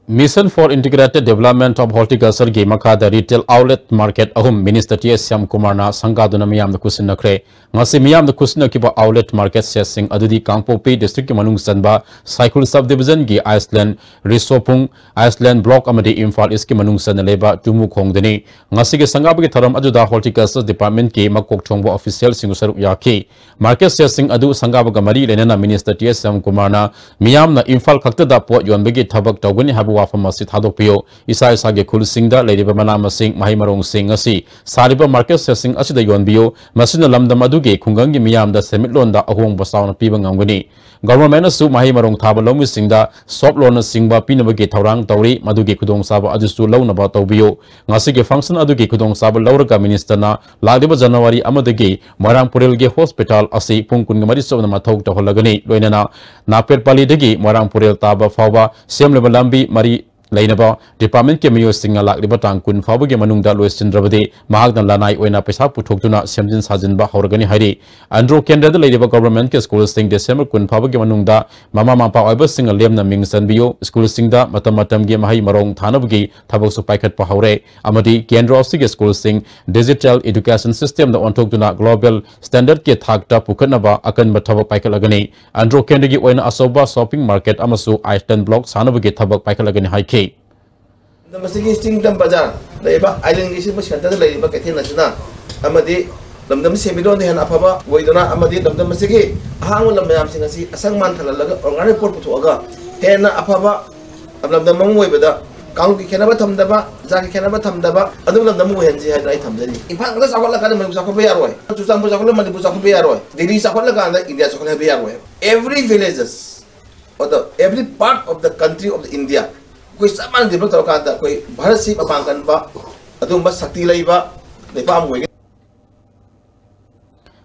Mission for Integrated Development of Horticulture ꯒꯤ ꯃꯈꯥꯗ retail outlet market ꯑꯍꯨꯝ Minister ꯇꯤ ꯑꯦꯁ ꯁ꯭ꯌꯥꯝ ꯀꯨꯃꯥꯔꯅ ꯁꯪꯒꯥꯗꯨꯅ ꯃꯤꯌꯥꯝꯗ ꯈꯨꯠꯁꯤꯟꯅꯈ꯭ꯔꯦ꯫ ꯉꯁꯤ ꯃꯤꯌꯥꯝꯗ ꯈꯨꯠꯁꯤꯟꯅꯈꯤꯕ outlet market ꯁꯦꯠꯁꯤꯡ ꯑꯗꯨꯗꯤ ꯀꯥꯡꯄꯣꯛꯄꯤ district ꯀꯤ ꯃꯅꯨꯡ ꯆꯟꯕ ꯁꯥꯏꯈꯨꯜ sub division ꯒꯤ ꯑꯥꯏꯁꯂꯦꯟ, ꯔꯤꯁꯣꯄꯨꯡ, ꯑꯥꯏꯁꯂꯦꯟ block ꯑꯃꯗꯤ ꯏꯝꯐꯥꯜ East ꯀꯤ ꯃꯅꯨꯡ ꯆꯟꯅ ꯂꯩꯕ ꯇꯨꯃꯨꯈꯣꯡꯗꯅꯤ꯫ ꯉꯁꯤꯒꯤ ꯁꯪꯒꯥꯕꯒꯤ ꯊꯧꯔꯝ ꯑꯗꯨꯗ Horticulture Department ꯀꯤ ꯃꯀꯣꯛ ꯊꯣꯡꯕ official ꯁꯤꯡ ꯁꯔꯨꯛ ꯌꯥꯈꯤ꯫ Market ꯁꯦꯠꯁꯤꯡ ꯑꯗꯨ ꯁꯪꯒꯥꯕꯒ ꯃꯔꯤ ꯂꯩꯅꯅ Minister ꯇꯤ ꯑꯦꯁ ꯁ꯭ꯌꯥꯝ ꯀꯨꯃꯥꯔꯅ ꯃꯤꯌꯥꯝꯅ ꯏꯝꯐꯥꯜ ꯈꯛꯇꯗ ꯄꯣꯠ ꯌꯣꯟꯕꯒꯤ ꯊꯕꯛ ꯇꯧꯒꯅꯤ ꯍꯥꯏꯕ ꯋꯥꯐꯝ ꯑꯁꯤ ꯊꯥꯗꯣꯛꯄꯤꯌꯨ꯫ ꯏꯁꯥ ꯏꯁꯥꯒꯤ ꯈꯨꯜꯁꯤꯡꯗ ꯂꯩꯔꯤꯕ ꯃꯅꯥ ꯃꯁꯤꯡ, ꯃꯍꯩ ꯃꯔꯣꯡꯁꯤꯡ ꯑꯁꯤ ꯁꯥꯔꯤꯕ market ꯁꯦꯠꯁꯤꯡ ꯑꯁꯤꯗ ꯌꯣꯟꯕꯤꯌꯨ꯫ ꯃꯁꯤꯅ ꯂꯝꯗꯝ ꯑꯗꯨꯒꯤ ꯈꯨꯡꯒꯪꯒꯤ ꯃꯤꯌꯥꯝꯗ ꯁꯦꯟꯃꯤꯠꯂꯣꯟꯗ ꯑꯍꯣꯡꯕ ꯆꯥꯎꯅ ꯄꯤꯕ ꯉꯝꯒꯅꯤ꯫ Government ꯅꯁꯨ ꯃꯍꯩ ꯃꯔꯣꯡ ꯊꯥꯕ ꯂꯧꯃꯤꯁꯤꯡꯗ soap loan ꯅꯆꯤꯡꯕ ꯄꯤꯅꯕꯒꯤ ꯊꯧꯔꯥꯡ ꯇꯧꯔꯤ, ꯃꯗꯨꯒꯤ ꯈꯨꯗꯣꯡꯆꯥꯕ ꯑꯗꯨꯁꯨ ꯂꯧꯅꯕ ꯇꯧꯕꯤꯌꯨ꯫ ꯉꯁꯤꯒꯤ function ꯑꯗꯨꯒꯤ ꯈꯨꯗꯣꯡꯆꯥꯕ ꯂꯧꯔꯒ Minister ꯅ ꯂꯥꯛꯂꯤꯕ January ꯑꯃꯗꯒꯤ ꯃꯣꯏꯔꯥꯡ ꯄꯨꯔꯦꯜꯒꯤ hospital ꯑꯁꯤ ꯄꯨꯡ ꯀꯨꯟꯒ ꯃꯔꯤ ꯆꯨꯞꯅ ꯃꯊꯧ ꯇꯧꯍꯜꯂꯒꯅꯤ꯫ ꯂꯣꯏꯅꯅ ꯅꯥꯄꯦꯠꯄꯥꯂꯤꯗꯒꯤ ꯃꯣꯏꯔꯥꯡ ꯄꯨꯔꯦꯜ ꯇꯥꯕ ꯐꯥꯎꯕ ꯁꯦꯝꯂꯤꯕ ꯂꯝꯕꯤ ꯃꯔꯤ ꯂꯩꯅꯕ department ꯀꯤ ꯃꯤꯑꯣꯏꯁꯤꯡꯅ ꯂꯥꯛꯂꯤꯕ ꯇꯥꯡ ꯀꯨꯟ ꯐꯥꯎꯕꯒꯤ ꯃꯅꯨꯡꯗ ꯂꯣꯏꯁꯤꯟꯗ꯭ꯔꯕꯗꯤ ꯃꯍꯥꯛꯅ ꯂꯅꯥꯏ ꯑꯣꯏꯅ ꯄꯩꯁꯥ ꯄꯨꯊꯣꯛꯇꯨꯅ ꯁꯦꯝꯖꯤꯟ ꯁꯥꯖꯤꯟꯕ ꯍꯧꯔꯒꯅꯤ ꯍꯥꯏꯔꯤ꯫ ꯑꯟꯗ꯭ꯔꯣ ꯀꯦꯟꯗ꯭ꯔꯗ ꯂꯩꯔꯤꯕ government ꯀꯤ school ꯁꯤꯡ December ꯀꯨꯟ ꯐꯥꯎꯕꯒꯤ ꯃꯅꯨꯡꯗ ꯃꯃꯥ ꯃꯄꯥ ꯑꯣꯏꯕꯁꯤꯡꯅ ꯂꯦꯝꯅ ꯃꯤꯡ ꯆꯟꯕꯤꯌꯨ꯫ School ꯁꯤꯡꯗ ꯃꯇꯝ ꯃꯇꯝꯒꯤ ꯃꯍꯩ ꯃꯔꯣꯡ ꯊꯥꯅꯕꯒꯤ ꯊꯕꯛꯁꯨ ꯄꯥꯏꯈꯠꯄ ꯍꯧꯔꯦ ꯑꯃꯗꯤ ꯀꯦꯟꯗ꯭ꯔ ꯑꯁꯤꯒꯤ school ꯁꯤꯡ digital education system ꯗ ꯑꯣꯟꯊꯣꯛꯇꯨꯅ global standard ꯀꯤ ꯊꯥꯛꯇ ꯄꯨꯈꯠꯅꯕ ꯑꯀꯟꯕ ꯊꯕꯛ ꯄꯥꯏꯈꯠꯂꯒꯅꯤ꯫ ꯑꯟꯗ꯭ꯔꯣ ꯀꯦꯟꯗ꯭ꯔꯒꯤ ꯑꯣꯏꯅ ꯑꯆꯧꯕ shopping market ꯑꯃꯁꯨ item block ꯁꯥꯅꯕꯒꯤ ꯊꯕꯛ ꯄꯥꯏꯈꯠꯂꯒꯅꯤ ꯍꯥꯏꯈꯤ꯫ ꯂꯝꯗꯝ ꯑꯁꯤꯒꯤ ꯆꯤꯡ ꯇꯝ ꯕꯖꯥꯔ ꯂꯩꯔꯤꯕ, island ꯒꯤ ꯁꯤꯒꯨꯝꯕ centre ꯗ ꯂꯩꯔꯤꯕ ꯀꯩꯊꯦꯜ ꯑꯁꯤꯅ ꯑꯃꯗꯤ ꯂꯝꯗꯝ ꯁꯦꯟꯃꯤꯠꯂꯣꯟꯗ ꯍꯦꯟꯅ ꯑꯐꯕ ꯑꯣꯏꯗꯨꯅ ꯑꯃꯗꯤ ꯂꯝꯗꯝ ꯑꯁꯤꯒꯤ ꯑꯍꯥꯡꯕ ꯂꯝ ꯃꯌꯥꯝꯁꯤꯡ ꯑꯁꯤ ꯑꯁꯪ ꯃꯥꯟ ꯊꯜꯍꯜꯂꯒ organic ꯄꯣꯠ ꯄꯨꯊꯣꯛꯑꯒ ꯍꯦꯟꯅ ꯑꯐꯕ ꯂꯝꯗꯝ ꯑꯃ ꯑꯣꯏꯕꯗ ꯀꯥꯡꯂꯨꯞꯀꯤ ꯈꯦꯠꯅꯕ ꯊꯝꯗꯕ, ꯖꯥꯠꯀꯤ ꯈꯦꯠꯅꯕ ꯊꯝꯗꯕ, ꯑꯗꯨꯒ ꯂꯝꯗꯝ ꯑꯃ ꯑꯣꯏꯍꯟꯁꯤ ꯍꯥꯏꯗꯅ ꯑꯩ ꯊꯝꯖꯔꯤ꯫ ꯏꯝꯐꯥꯜ ꯈꯛꯇ ꯆꯥꯎꯈꯠꯂꯀꯥꯟꯗ ꯃꯅꯤꯄꯨꯔ ꯆꯥꯎꯈꯠꯄ ꯌꯥꯔꯣꯏ, ꯆꯨꯔꯆꯥꯟꯄꯨꯔ ꯆꯥꯎꯈꯠꯂ ꯃꯅꯤꯄꯨꯔ ꯆꯥꯎꯈꯠꯄ ꯌꯥꯔꯣꯏ, ꯗꯤꯜꯂꯤ ꯆꯥꯎꯈꯠꯂꯀꯥꯟꯗ ꯏꯟꯗꯤꯌꯥ ꯆꯥꯎꯈꯠꯂꯦ ꯍꯥꯏꯕ ꯌꯥꯔꯣꯏ꯫ Every villages or the every part of the country of the India ꯑꯩꯈꯣꯏ ꯆꯞ ꯃꯥꯟꯅ develop ꯇꯧꯔꯀꯥꯟꯗ ꯑꯩꯈꯣꯏ ꯚꯥꯔꯠꯁꯤ ꯃꯄꯥꯡ ꯀꯟꯕ, ꯑꯗꯨꯒꯨꯝꯕ ꯁꯛꯇꯤ ꯂꯩꯕ ꯂꯩꯕꯥꯛ ꯑꯃ ꯑꯣꯏꯒꯅꯤ꯫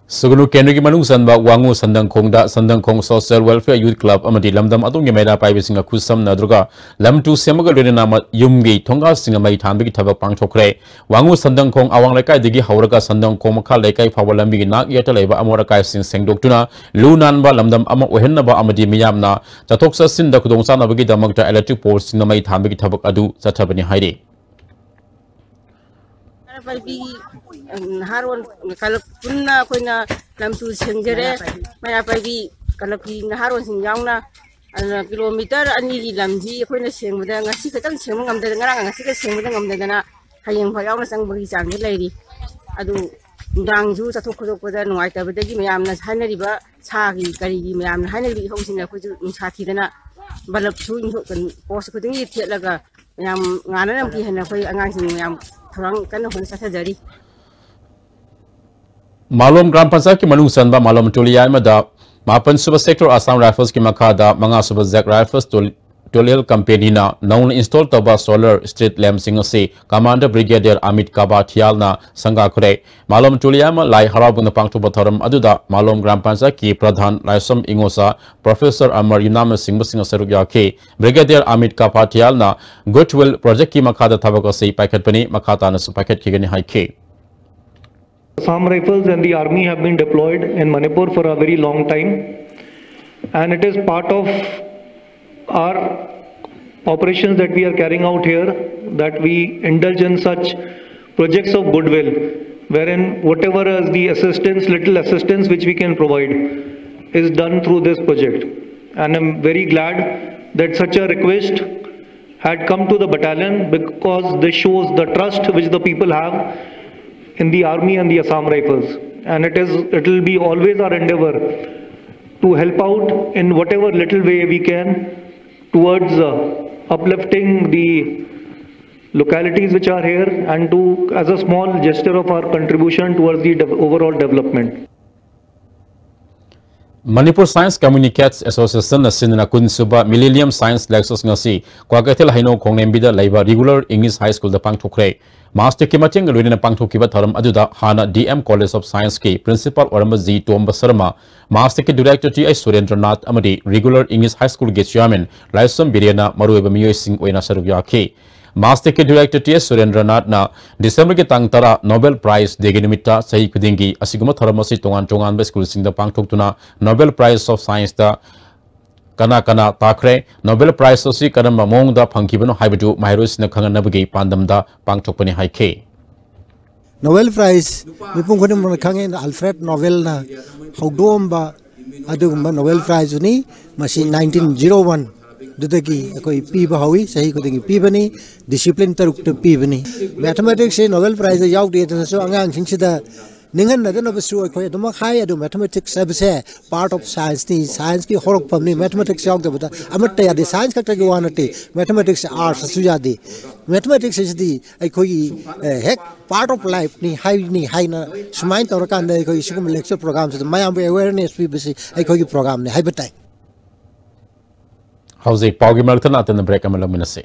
ꯁꯨꯒꯅꯨ ꯀꯦꯟꯗ꯭ꯔꯒꯤ ꯃꯅꯨꯡ ꯆꯟꯕ ꯋꯥꯉꯨ ꯁꯟꯗꯪꯈꯣꯡꯗ ꯁꯟꯗꯪꯈꯣꯡ Social Welfare Youth Club ꯑꯃꯗꯤ ꯂꯝꯗꯝ ꯑꯗꯣꯝꯒꯤ ꯃꯩꯔꯥ ꯄꯥꯏꯕꯤꯁꯤꯡꯒ ꯈꯨꯠꯁꯝꯅꯗꯨꯅ ꯂꯝ ꯇꯨ ꯁꯦꯝꯕꯒ ꯂꯣꯏꯅꯅ ꯃ-, ꯌꯨꯝꯒꯤ ꯊꯣꯡꯒꯥꯜꯁꯤꯡꯅ ꯃꯩ ꯊꯥꯟꯕꯒꯤ ꯊꯕꯛ ꯄꯥꯡꯊꯣꯛꯈ꯭ꯔꯦ꯫ ꯋꯥꯉꯨ ꯁꯟꯗꯪꯈꯣꯡ ꯑꯋꯥꯡ ꯂꯩꯀꯥꯏꯗꯒꯤ ꯍꯧꯔꯒ ꯁꯟꯗꯪꯈꯣꯡ ꯃꯈꯥ ꯂꯩꯀꯥꯏ ꯐꯥꯎꯕ ꯂꯝꯕꯤꯒꯤ ꯅꯥꯛ ꯌꯦꯠꯇ ꯂꯩꯕ ꯑꯃꯣꯠ ꯑꯀꯥꯏꯁꯤꯡ ꯁꯦꯡꯗꯣꯛꯇꯨꯅ ꯂꯨ ꯅꯥꯟꯕ ꯂꯝꯗꯝ ꯑꯃ ꯑꯣꯏꯍꯟꯅꯕ ꯑꯃꯗꯤ ꯃꯤꯌꯥꯝꯅ ꯆꯠꯊꯣꯛ ꯆꯠꯁꯤꯟꯗ ꯈꯨꯗꯣꯡꯆꯥꯅꯕꯒꯤꯗꯃꯛꯇ electric pole ꯁꯤꯡꯅ ꯃꯩ ꯊꯥꯟꯕꯒꯤ ꯊꯕꯛ ꯑꯗꯨ ꯆꯠꯊꯕꯅꯤ ꯍꯥꯏꯔꯤ꯫ ꯃꯩꯔꯥ ꯄꯥꯏꯕꯤ, ꯎꯝ, ꯅꯍꯥꯔꯣꯟ ꯀꯂꯞ ꯄꯨꯟꯅ ꯑꯩꯈꯣꯏꯅ ꯂꯝ ꯇꯨ ꯁꯦꯡꯖꯔꯦ꯫ ꯃꯩꯔꯥ ꯄꯥꯏꯕꯤ ꯀꯂꯞꯀꯤ ꯅꯍꯥꯔꯣꯟꯁꯤꯡ ꯌꯥꯎꯅ, ꯑꯗꯨꯅ kilometre ꯑꯅꯤꯒꯤ ꯂꯝꯁꯤ ꯑꯩꯈꯣꯏꯅ ꯁꯦꯡꯕꯗ ꯉꯁꯤ ꯈꯛꯇꯪ ꯁꯦꯡꯕ ꯉꯝꯗꯗꯅ, ꯉꯔꯥꯡ ꯉꯁꯤꯒ ꯁꯦꯡꯕꯗ ꯉꯝꯗꯗꯅ ꯍꯌꯦꯡ ꯐꯥꯎ ꯌꯥꯎꯅ ꯆꯪꯕꯒꯤ ꯆꯥꯡꯗ ꯂꯩꯔꯤ꯫ ꯑꯗꯨ ꯅꯨꯡꯗꯥꯡꯁꯨ ꯆꯠꯊꯣꯛ ꯈꯣꯠꯇꯣꯛꯄꯗ ꯅꯨꯡꯉꯥꯏꯇꯕꯗꯒꯤ ꯃꯌꯥꯝꯅ ꯍꯥꯏꯅꯔꯤꯕ ꯁꯥꯒꯤ ꯀꯔꯤꯒꯤ ꯃꯌꯥꯝꯅ ꯍꯥꯏꯅꯔꯤꯕ ꯏꯍꯧꯁꯤꯡꯅ ꯑꯩꯈꯣꯏꯁꯨ ꯅꯨꯡꯁꯥ ꯊꯤꯗꯅ bulb ꯁꯨ ꯏꯟꯊꯣꯛ-, post ꯈꯨꯗꯤꯡꯒꯤ ꯊꯦꯠꯂꯒ ꯃꯌꯥꯝ ꯉꯥꯟꯅꯅꯕꯒꯤ ꯍꯥꯏꯅ ꯑꯩꯈꯣꯏ ꯑꯉꯥꯡꯁꯤꯡ ꯃꯌꯥꯝ ꯊꯧꯔꯥꯡ ꯀꯟꯅ ꯍꯣꯠꯅ ꯆꯠꯊꯖꯔꯤ꯫ ꯃꯥꯂꯣꯝ ꯒ꯭ꯔꯥꯝ ꯄꯟꯆꯥꯌꯠꯀꯤ ꯃꯅꯨꯡ ꯆꯟꯕ ꯃꯥꯂꯣꯝ ꯇꯣꯂꯤꯌꯥ ꯑꯃꯗ ꯃꯥꯄꯟ ꯁꯨꯕ Sector Assam Rifles ꯀꯤ ꯃꯈꯥꯗ ꯃꯉꯥ ꯁꯨꯕ Jack Rifles ꯇꯣꯂꯤ-, Tolel Company-ꯅ ꯅꯧꯅ install ꯇꯧꯕ solar street lamp-ꯁꯤꯡ ꯑꯁꯤ Commander Brigadier Amit Kapathiyal-ꯅ ꯁꯪꯒꯥꯈ꯭ꯔꯦ꯫ ꯃꯥꯂꯣꯝ ꯇꯨꯂꯤꯌꯥꯃ ꯂꯥꯏ ꯍꯔꯥꯎꯕꯅ ꯄꯥꯡꯊꯣꯛꯄ ꯊꯧꯔꯝ ꯑꯗꯨꯗ ꯃꯥꯂꯣꯝ ꯒ꯭ꯔꯥꯝ ꯄꯟꯆꯥꯌꯠꯀꯤ ꯄ꯭ꯔꯙꯥꯟ ꯂꯥꯏꯁ꯭ꯔꯝ ꯏꯉꯣꯆꯥ, Professor ꯑꯃꯔ ꯌꯨꯝꯅꯥꯝꯅꯆꯤꯡꯕꯁꯤꯡ ꯁꯔꯨꯛ ꯌꯥꯈꯤ꯫ Brigadier Amit Kapathiyal-ꯅ Goodwill Project-ꯀꯤ ꯃꯈꯥꯗ ꯊꯕꯛ ꯑꯁꯤ ꯄꯥꯏꯈꯠꯄꯅꯤ, ꯃꯈꯥ ꯇꯥꯅꯁꯨ ꯄꯥꯏꯈꯠꯈꯤꯒꯅꯤ ꯍꯥꯏꯈꯤ꯫ Assam Rifles and the army have been deployed in Manipur for a very long time, and it is part of our operations that we are carrying out here that we indulge in such projects of goodwill, wherein whatever is the assistance, little assistance which we can provide, is done through this project. And I'm very glad that such a request had come to the battalion because this shows the trust which the people have in the army and the Assam Rifles. And it is, it will be always our endeavor to help out in whatever little way we can towards uh, uplifting the localities which are here and to as a small gesture of our contribution towards the dev- overall development. Manipur Science Communicates Association-ꯅ ꯁꯤꯟꯗꯨꯅ ꯀꯨꯟ ꯁꯨꯕ Millennium Science Lectures ꯉꯁꯤ ꯀ꯭ꯋꯥꯀꯩꯊꯦꯜ ꯍꯩꯅꯧ ꯈꯣꯡꯂꯦꯝꯕꯤꯗ ꯂꯩꯕ Regular English High School-ꯗ ꯄꯥꯡꯊꯣꯛꯈ꯭ꯔꯦ꯫ ꯃꯥꯁꯇꯔꯒꯤ ꯃꯇꯦꯡꯒ ꯂꯣꯏꯅꯅ ꯄꯥꯡꯊꯣꯛꯈꯤꯕ ꯊꯧꯔꯝ ꯑꯗꯨꯗ ꯍꯥꯟꯅ D M College of Science-ꯀꯤ Principal ꯑꯣꯏꯔꯝꯕ ꯖꯤ ꯇꯣꯝꯕ ꯁꯔꯃ, ꯃꯥꯁꯇꯔꯒꯤ Director ꯇꯤ ꯑꯩꯆ ꯁꯨꯔꯦꯟꯗ꯭ꯔꯅꯥꯊ ꯑꯃꯗꯤ Regular English High School-ꯒꯤ Chairman ꯂꯥꯏꯁ꯭ꯔꯝ ꯕꯤꯔꯦꯟꯅ ꯃꯔꯨꯑꯣꯏꯕ ꯃꯤꯑꯣꯏꯁꯤꯡ ꯑꯣꯏꯅ ꯁꯔꯨꯛ ꯌꯥꯈꯤ꯫ ꯃꯥꯁꯇꯔꯒꯤ Director ꯇꯤ ꯑꯩꯆ ꯁꯨꯔꯦꯟꯗ꯭ꯔꯅꯥꯊꯅ ꯗꯤꯁꯦꯝꯕꯔꯒꯤ ꯇꯥꯡ ꯇꯔꯥ Nobel Prize Day-ꯒꯤ ꯅꯨꯃꯤꯠꯇ ꯆꯍꯤ ꯈꯨꯗꯤꯡꯒꯤ ꯑꯁꯤꯒꯨꯝꯕ ꯊꯧꯔꯝ ꯑꯁꯤ ꯇꯣꯉꯥꯟ ꯇꯣꯉꯥꯟꯕ school-ꯁꯤꯡꯗ ꯄꯥꯡꯊꯣꯛꯇꯨꯅ Nobel Prize of Science-ꯇ ꯀꯅꯥ ꯀꯅꯥ ꯇꯥꯈ꯭ꯔꯦ, Nobel Prize ꯑꯁꯤ ꯀꯔꯝꯕ ꯃꯑꯣꯡꯗ ꯐꯪꯈꯤꯕꯅꯣ ꯍꯥꯏꯕꯗꯨ ꯃꯍꯩꯔꯣꯏꯁꯤꯡꯅ ꯈꯪꯍꯟꯅꯕꯒꯤ ꯄꯥꯟꯗꯝꯗ ꯄꯥꯡꯊꯣꯛꯄꯅꯤ ꯍꯥꯏꯈꯤ꯫ Nobel Prize ꯃꯤꯄꯨꯝ ꯈꯨꯗꯤꯡꯃꯛꯅ ꯈꯪꯉꯤ, Alfred Nobel-ꯅ ꯍꯧꯗꯣꯛꯑꯝꯕ ꯑꯗꯨꯒꯨꯝꯕ Nobel Prize-ꯅꯤ꯫ ꯃꯁꯤ nineteen zero one ꯗꯨꯗꯒꯤ ꯑꯩꯈꯣꯏ ꯄꯤꯕ ꯍꯧꯏ, ꯆꯍꯤ ꯈꯨꯗꯤꯡꯒꯤ ꯄꯤꯕꯅꯤ, discipline ꯇꯔꯨꯛꯇ ꯄꯤꯕꯅꯤ꯫ Mathematics-ꯁꯤ Nobel Prize-ꯗ ꯌꯥꯎꯗꯦꯗꯅꯁꯨ ꯑꯉꯥꯡꯁꯤꯡꯁꯤꯗ ꯅꯤꯡꯍꯟꯅꯗꯅꯕꯁꯨ ꯑꯩꯈꯣꯏ ꯑꯗꯨꯃꯛ ꯍꯥꯏ꯫ ꯑꯗꯨ mathematics ꯍꯥꯏꯕꯁꯦ part of science-ꯅꯤ, science-ꯀꯤ ꯍꯧꯔꯛꯐꯝꯅꯤ꯫ Mathematics ꯌꯥꯎꯗꯕꯗ ꯑꯃꯠꯇ ꯌꯥꯗꯦ꯫ Science ꯈꯛꯇꯒꯤ ꯋꯥ ꯅꯠꯇꯦ, mathematics arts-ꯁꯨ ꯌꯥꯗꯦ꯫ Mathematics ꯑꯁꯤꯗꯤ ꯑꯩꯈꯣꯏꯒꯤ ꯑꯦ, ꯍꯦꯛ part of life-ꯅꯤ ꯍꯥꯏꯅꯤ ꯍꯥꯏꯅ ꯁꯨꯃꯥꯏꯅ ꯇꯧꯔꯀꯥꯟꯗ ꯑꯩꯈꯣꯏꯒꯤ ꯁꯤꯒꯨꯝꯕ lecture program-ꯁꯤꯗ ꯃꯌꯥꯝꯕꯨ awareness ꯄꯤꯕꯁꯤ ꯑꯩꯈꯣꯏꯒꯤ program-ꯅꯤ ꯍꯥꯏꯕ ꯇꯥꯏ꯫ ꯍꯧꯖꯤꯛ ꯄꯥꯎꯒꯤ ꯃꯔꯛꯇ ꯅꯥꯇꯅ ꯕ꯭ꯔꯦꯛ ꯑꯃ ꯂꯧꯃꯤꯟꯅꯁꯤ꯫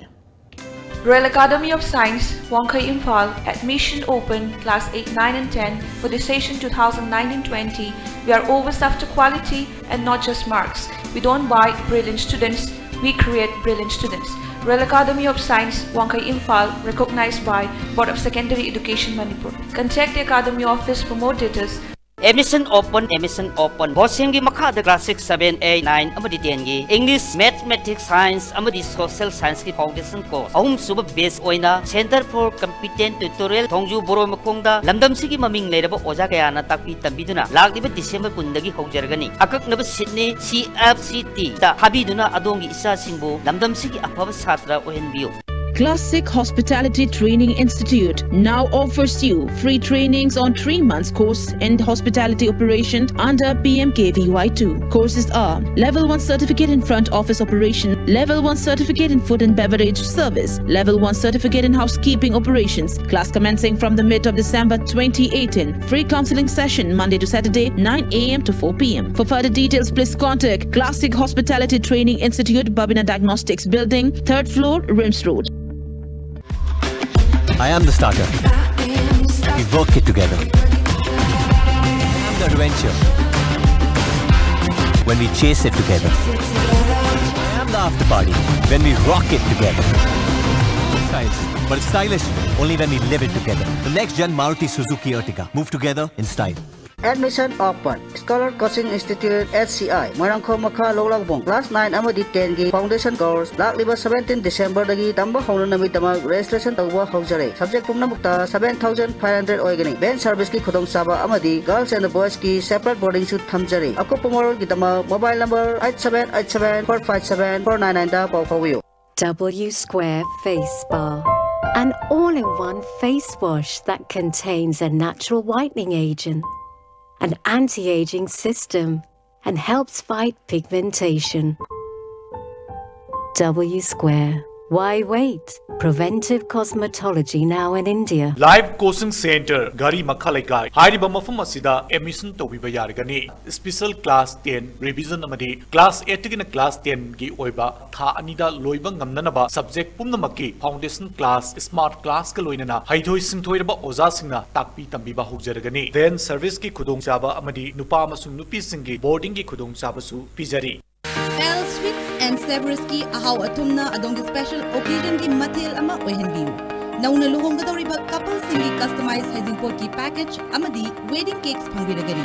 Royal Academy of Science, Wangkhei, Imphal, admission open, class eight, nine and ten for the session twenty nineteen twenty. We are always after quality and not just marks. We don't buy brilliant students, we create brilliant students. Royal Academy of Science, Wangkhei, Imphal, recognized by Board of Secondary Education, Manipur. Contact the Academy office for more details. Admission open, admission open. Board ꯁꯤꯡꯒꯤ ꯃꯈꯥꯗ class six, seven, eight, nine ꯑꯃꯗꯤ ten ꯒꯤ English, Mathematics, Science ꯑꯃꯗꯤ Social Science ꯀꯤ foundation course ꯑꯍꯨꯝꯁꯨꯕ batch ꯑꯣꯏꯅ Center for Competent Tutorial ꯊꯣꯡꯖꯨ ꯕꯣꯔꯣꯏ ꯃꯈꯣꯡꯗ ꯂꯝꯗꯝꯁꯤꯒꯤ ꯃꯃꯤꯡ ꯂꯩꯔꯕ ꯑꯣꯖꯥ ꯀꯌꯥꯅ ꯇꯥꯛꯄꯤ ꯇꯝꯕꯤꯗꯨꯅ ꯂꯥꯛꯂꯤꯕ December ꯀꯨꯟꯗꯒꯤ ꯍꯧꯖꯔꯒꯅꯤ꯫ ꯑꯀꯛꯅꯕ seat ꯅꯤ꯫ C F C T ꯗ ꯊꯥꯕꯤꯗꯨꯅ ꯑꯗꯣꯝꯒꯤ ꯏꯆꯥꯁꯤꯡꯕꯨ ꯂꯝꯗꯝꯁꯤꯒꯤ ꯑꯐꯕ ꯁꯥꯇ꯭ꯔ ꯑꯣꯏꯍꯟꯕꯤꯌꯨ꯫ Classic Hospitality Training Institute now offers you free trainings on three months course in hospitality operations under P M K V Y two. Courses are Level one Certificate in Front Office Operation, Level one Certificate in Food and Beverage Service, Level one Certificate in Housekeeping Operations. Class commencing from the mid of December twenty eighteen. Free counseling session Monday to Saturday, nine a m to four p m. For further details, please contact Classic Hospitality Training Institute, Babina Diagnostics Building, third floor, Rims Road. I am the starter. We work it together. I am the adventure. When we chase it together. I am the after party. When we rock it together. Styles, but it's stylish only when we live it together. The next gen Maruti Suzuki Ertiga. Move together in style. Admission open. Scholar Coaching Institute, H C I, Moirangkhom ꯃꯈꯥ ꯂꯧꯂꯥꯛꯕꯣꯡ class nine ꯑꯃꯗꯤ ten ꯒꯤ foundation course ꯂꯥꯛꯂꯤꯕ seventeen December ꯗꯒꯤ ꯇꯝꯕ ꯍꯧꯅꯅꯕꯒꯤꯗꯃꯛ registration ꯇꯧꯕ ꯍꯧꯖꯔꯦ꯫ Subject ꯄꯨꯝꯅꯃꯛꯇ seven thousand five hundred ꯑꯣꯏꯒꯅꯤ꯫ Van service ꯀꯤ ꯈꯨꯗꯣꯡꯆꯥꯕ ꯑꯃꯗꯤ girls and boys ꯀꯤ separate boarding ꯁꯨ ꯊꯝꯖꯔꯤ꯫ ꯑꯀꯨꯞꯄ ꯃꯔꯣꯜꯒꯤꯗꯃꯛ mobile number eight seven eight seven four five seven four nine nine ꯗ ꯄꯥꯎ ꯐꯥꯎꯕꯤꯌꯨ꯫ W Square Face Bar, an all in one face wash that contains a natural whitening agent, an anti aging system, and helps fight pigmentation. W Square, Why wait? Preventive cosmetology now in India. Live Coaching Center, ꯘꯔꯤ ꯃꯈꯥ ꯂꯩꯀꯥꯏ꯫ ꯍꯥꯏꯔꯤꯕ ꯃꯐꯝ ꯑꯁꯤꯗ admission ꯇꯧꯕꯤꯕ ꯌꯥꯔꯒꯅꯤ꯫ Special class ten revision ꯑꯃꯗꯤ class eight ꯇꯒꯤꯅ class ten ꯒꯤ ꯑꯣꯏꯕ ꯊꯥ ꯑꯅꯤꯗ ꯂꯣꯏꯕ ꯉꯝꯅꯅꯕ subject ꯄꯨꯝꯅꯃꯛꯀꯤ foundation class, smart class ꯀ ꯂꯣꯏꯅꯅ ꯍꯩꯊꯣꯏ ꯁꯤꯡꯊꯣꯏꯔꯕ ꯑꯣꯖꯥꯁꯤꯡꯅ ꯇꯥꯛꯄꯤ ꯇꯝꯕꯤꯕ ꯍꯧꯖꯔꯒꯅꯤ꯫ Van service ꯀꯤ ꯈꯨꯗꯣꯡꯆꯥꯕ ꯑꯃꯗꯤ ꯅꯨꯄꯥ ꯑꯃꯁꯨꯡ ꯅꯨꯄꯤꯁꯤꯡꯒꯤ boarding ꯒꯤ ꯈꯨꯗꯣꯡꯆꯥꯕꯁꯨ ꯄꯤꯖꯔꯤ꯫ L Sweets and Savories ꯀꯤ ꯑꯍꯥꯎ ꯑꯊꯨꯝꯅ ꯑꯗꯣꯝꯒꯤ special occasion ꯒꯤ ꯃꯊꯦꯜ ꯑꯃ ꯑꯣꯏꯍꯟꯕꯤꯌꯨ꯫ ꯅꯧꯅ ꯂꯨꯍꯣꯡꯒꯗꯧꯔꯤꯕ couple ꯁꯤꯡꯒꯤ customize ꯍꯩꯖꯤꯡꯄꯣꯠꯀꯤ package ꯑꯃꯗꯤ wedding cakes ꯐꯪꯕꯤꯔꯒꯅꯤ꯫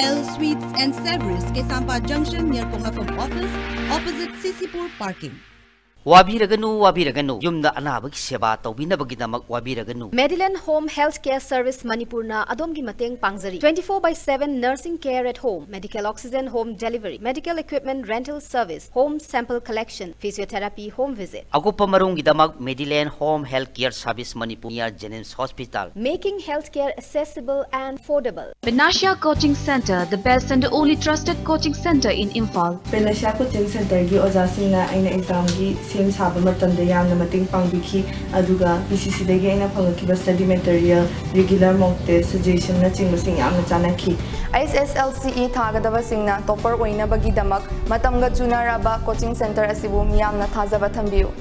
L Sweets and Savories, Keishampat junction near ꯄꯣꯛꯅꯐꯝ office, opposite C C Pur parking. ꯋꯥꯕꯤꯔꯒꯅꯨ, ꯋꯥꯕꯤꯔꯒꯅꯨ꯫ ꯌꯨꯝꯗ ꯑꯅꯥꯕꯒꯤ ꯁꯦꯕꯥ ꯇꯧꯕꯤꯅꯕꯒꯤꯗꯃꯛ ꯋꯥꯕꯤꯔꯒꯅꯨ꯫ Medilane Home Healthcare Service ꯃꯅꯤꯄꯨꯔꯅ ꯑꯗꯣꯝꯒꯤ ꯃꯇꯦꯡ ꯄꯥꯡꯖꯔꯤ꯫ Twenty four by seven nursing care at home, medical oxygen home delivery, medical equipment rental service, home sample collection, physiotherapy home visit. ꯑꯀꯨꯞꯄ ꯃꯔꯣꯜꯒꯤꯗꯃꯛ Medilane Home Healthcare Service Manipur near JNIMS Hospital. Making healthcare accessible and affordable. Panacea Coaching Center, the best and only trusted coaching center in Imphal. Panacea Coaching Center ꯒꯤ ꯑꯣꯖꯥꯁꯤꯡꯅ ꯑꯩꯅ exam ꯒꯤ ꯁꯦꯝ ꯁꯥꯕ ꯃꯇꯝꯗ ꯌꯥꯝꯅ ꯃꯇꯦꯡ ꯄꯥꯡꯕꯤꯈꯤ, ꯑꯗꯨꯒ P C C ꯗꯒꯤ ꯑꯩꯅ ꯐꯪꯂꯛꯈꯤꯕ study material, regular mock test, suggestion ꯅꯆꯤꯡꯕꯁꯤꯡ ꯌꯥꯝꯅ ꯆꯥꯟꯅꯈꯤ꯫ H S L C E ꯊꯥꯒꯗꯕꯁꯤꯡꯅ topper ꯑꯣꯏꯅꯕꯒꯤꯗꯃꯛ ꯃꯇꯝꯒ ꯆꯨꯅꯔꯕ coaching center ꯑꯁꯤꯕꯨ ꯃꯤꯌꯥꯝꯅ ꯊꯥꯖꯕ ꯊꯝꯕꯤꯌꯨ꯫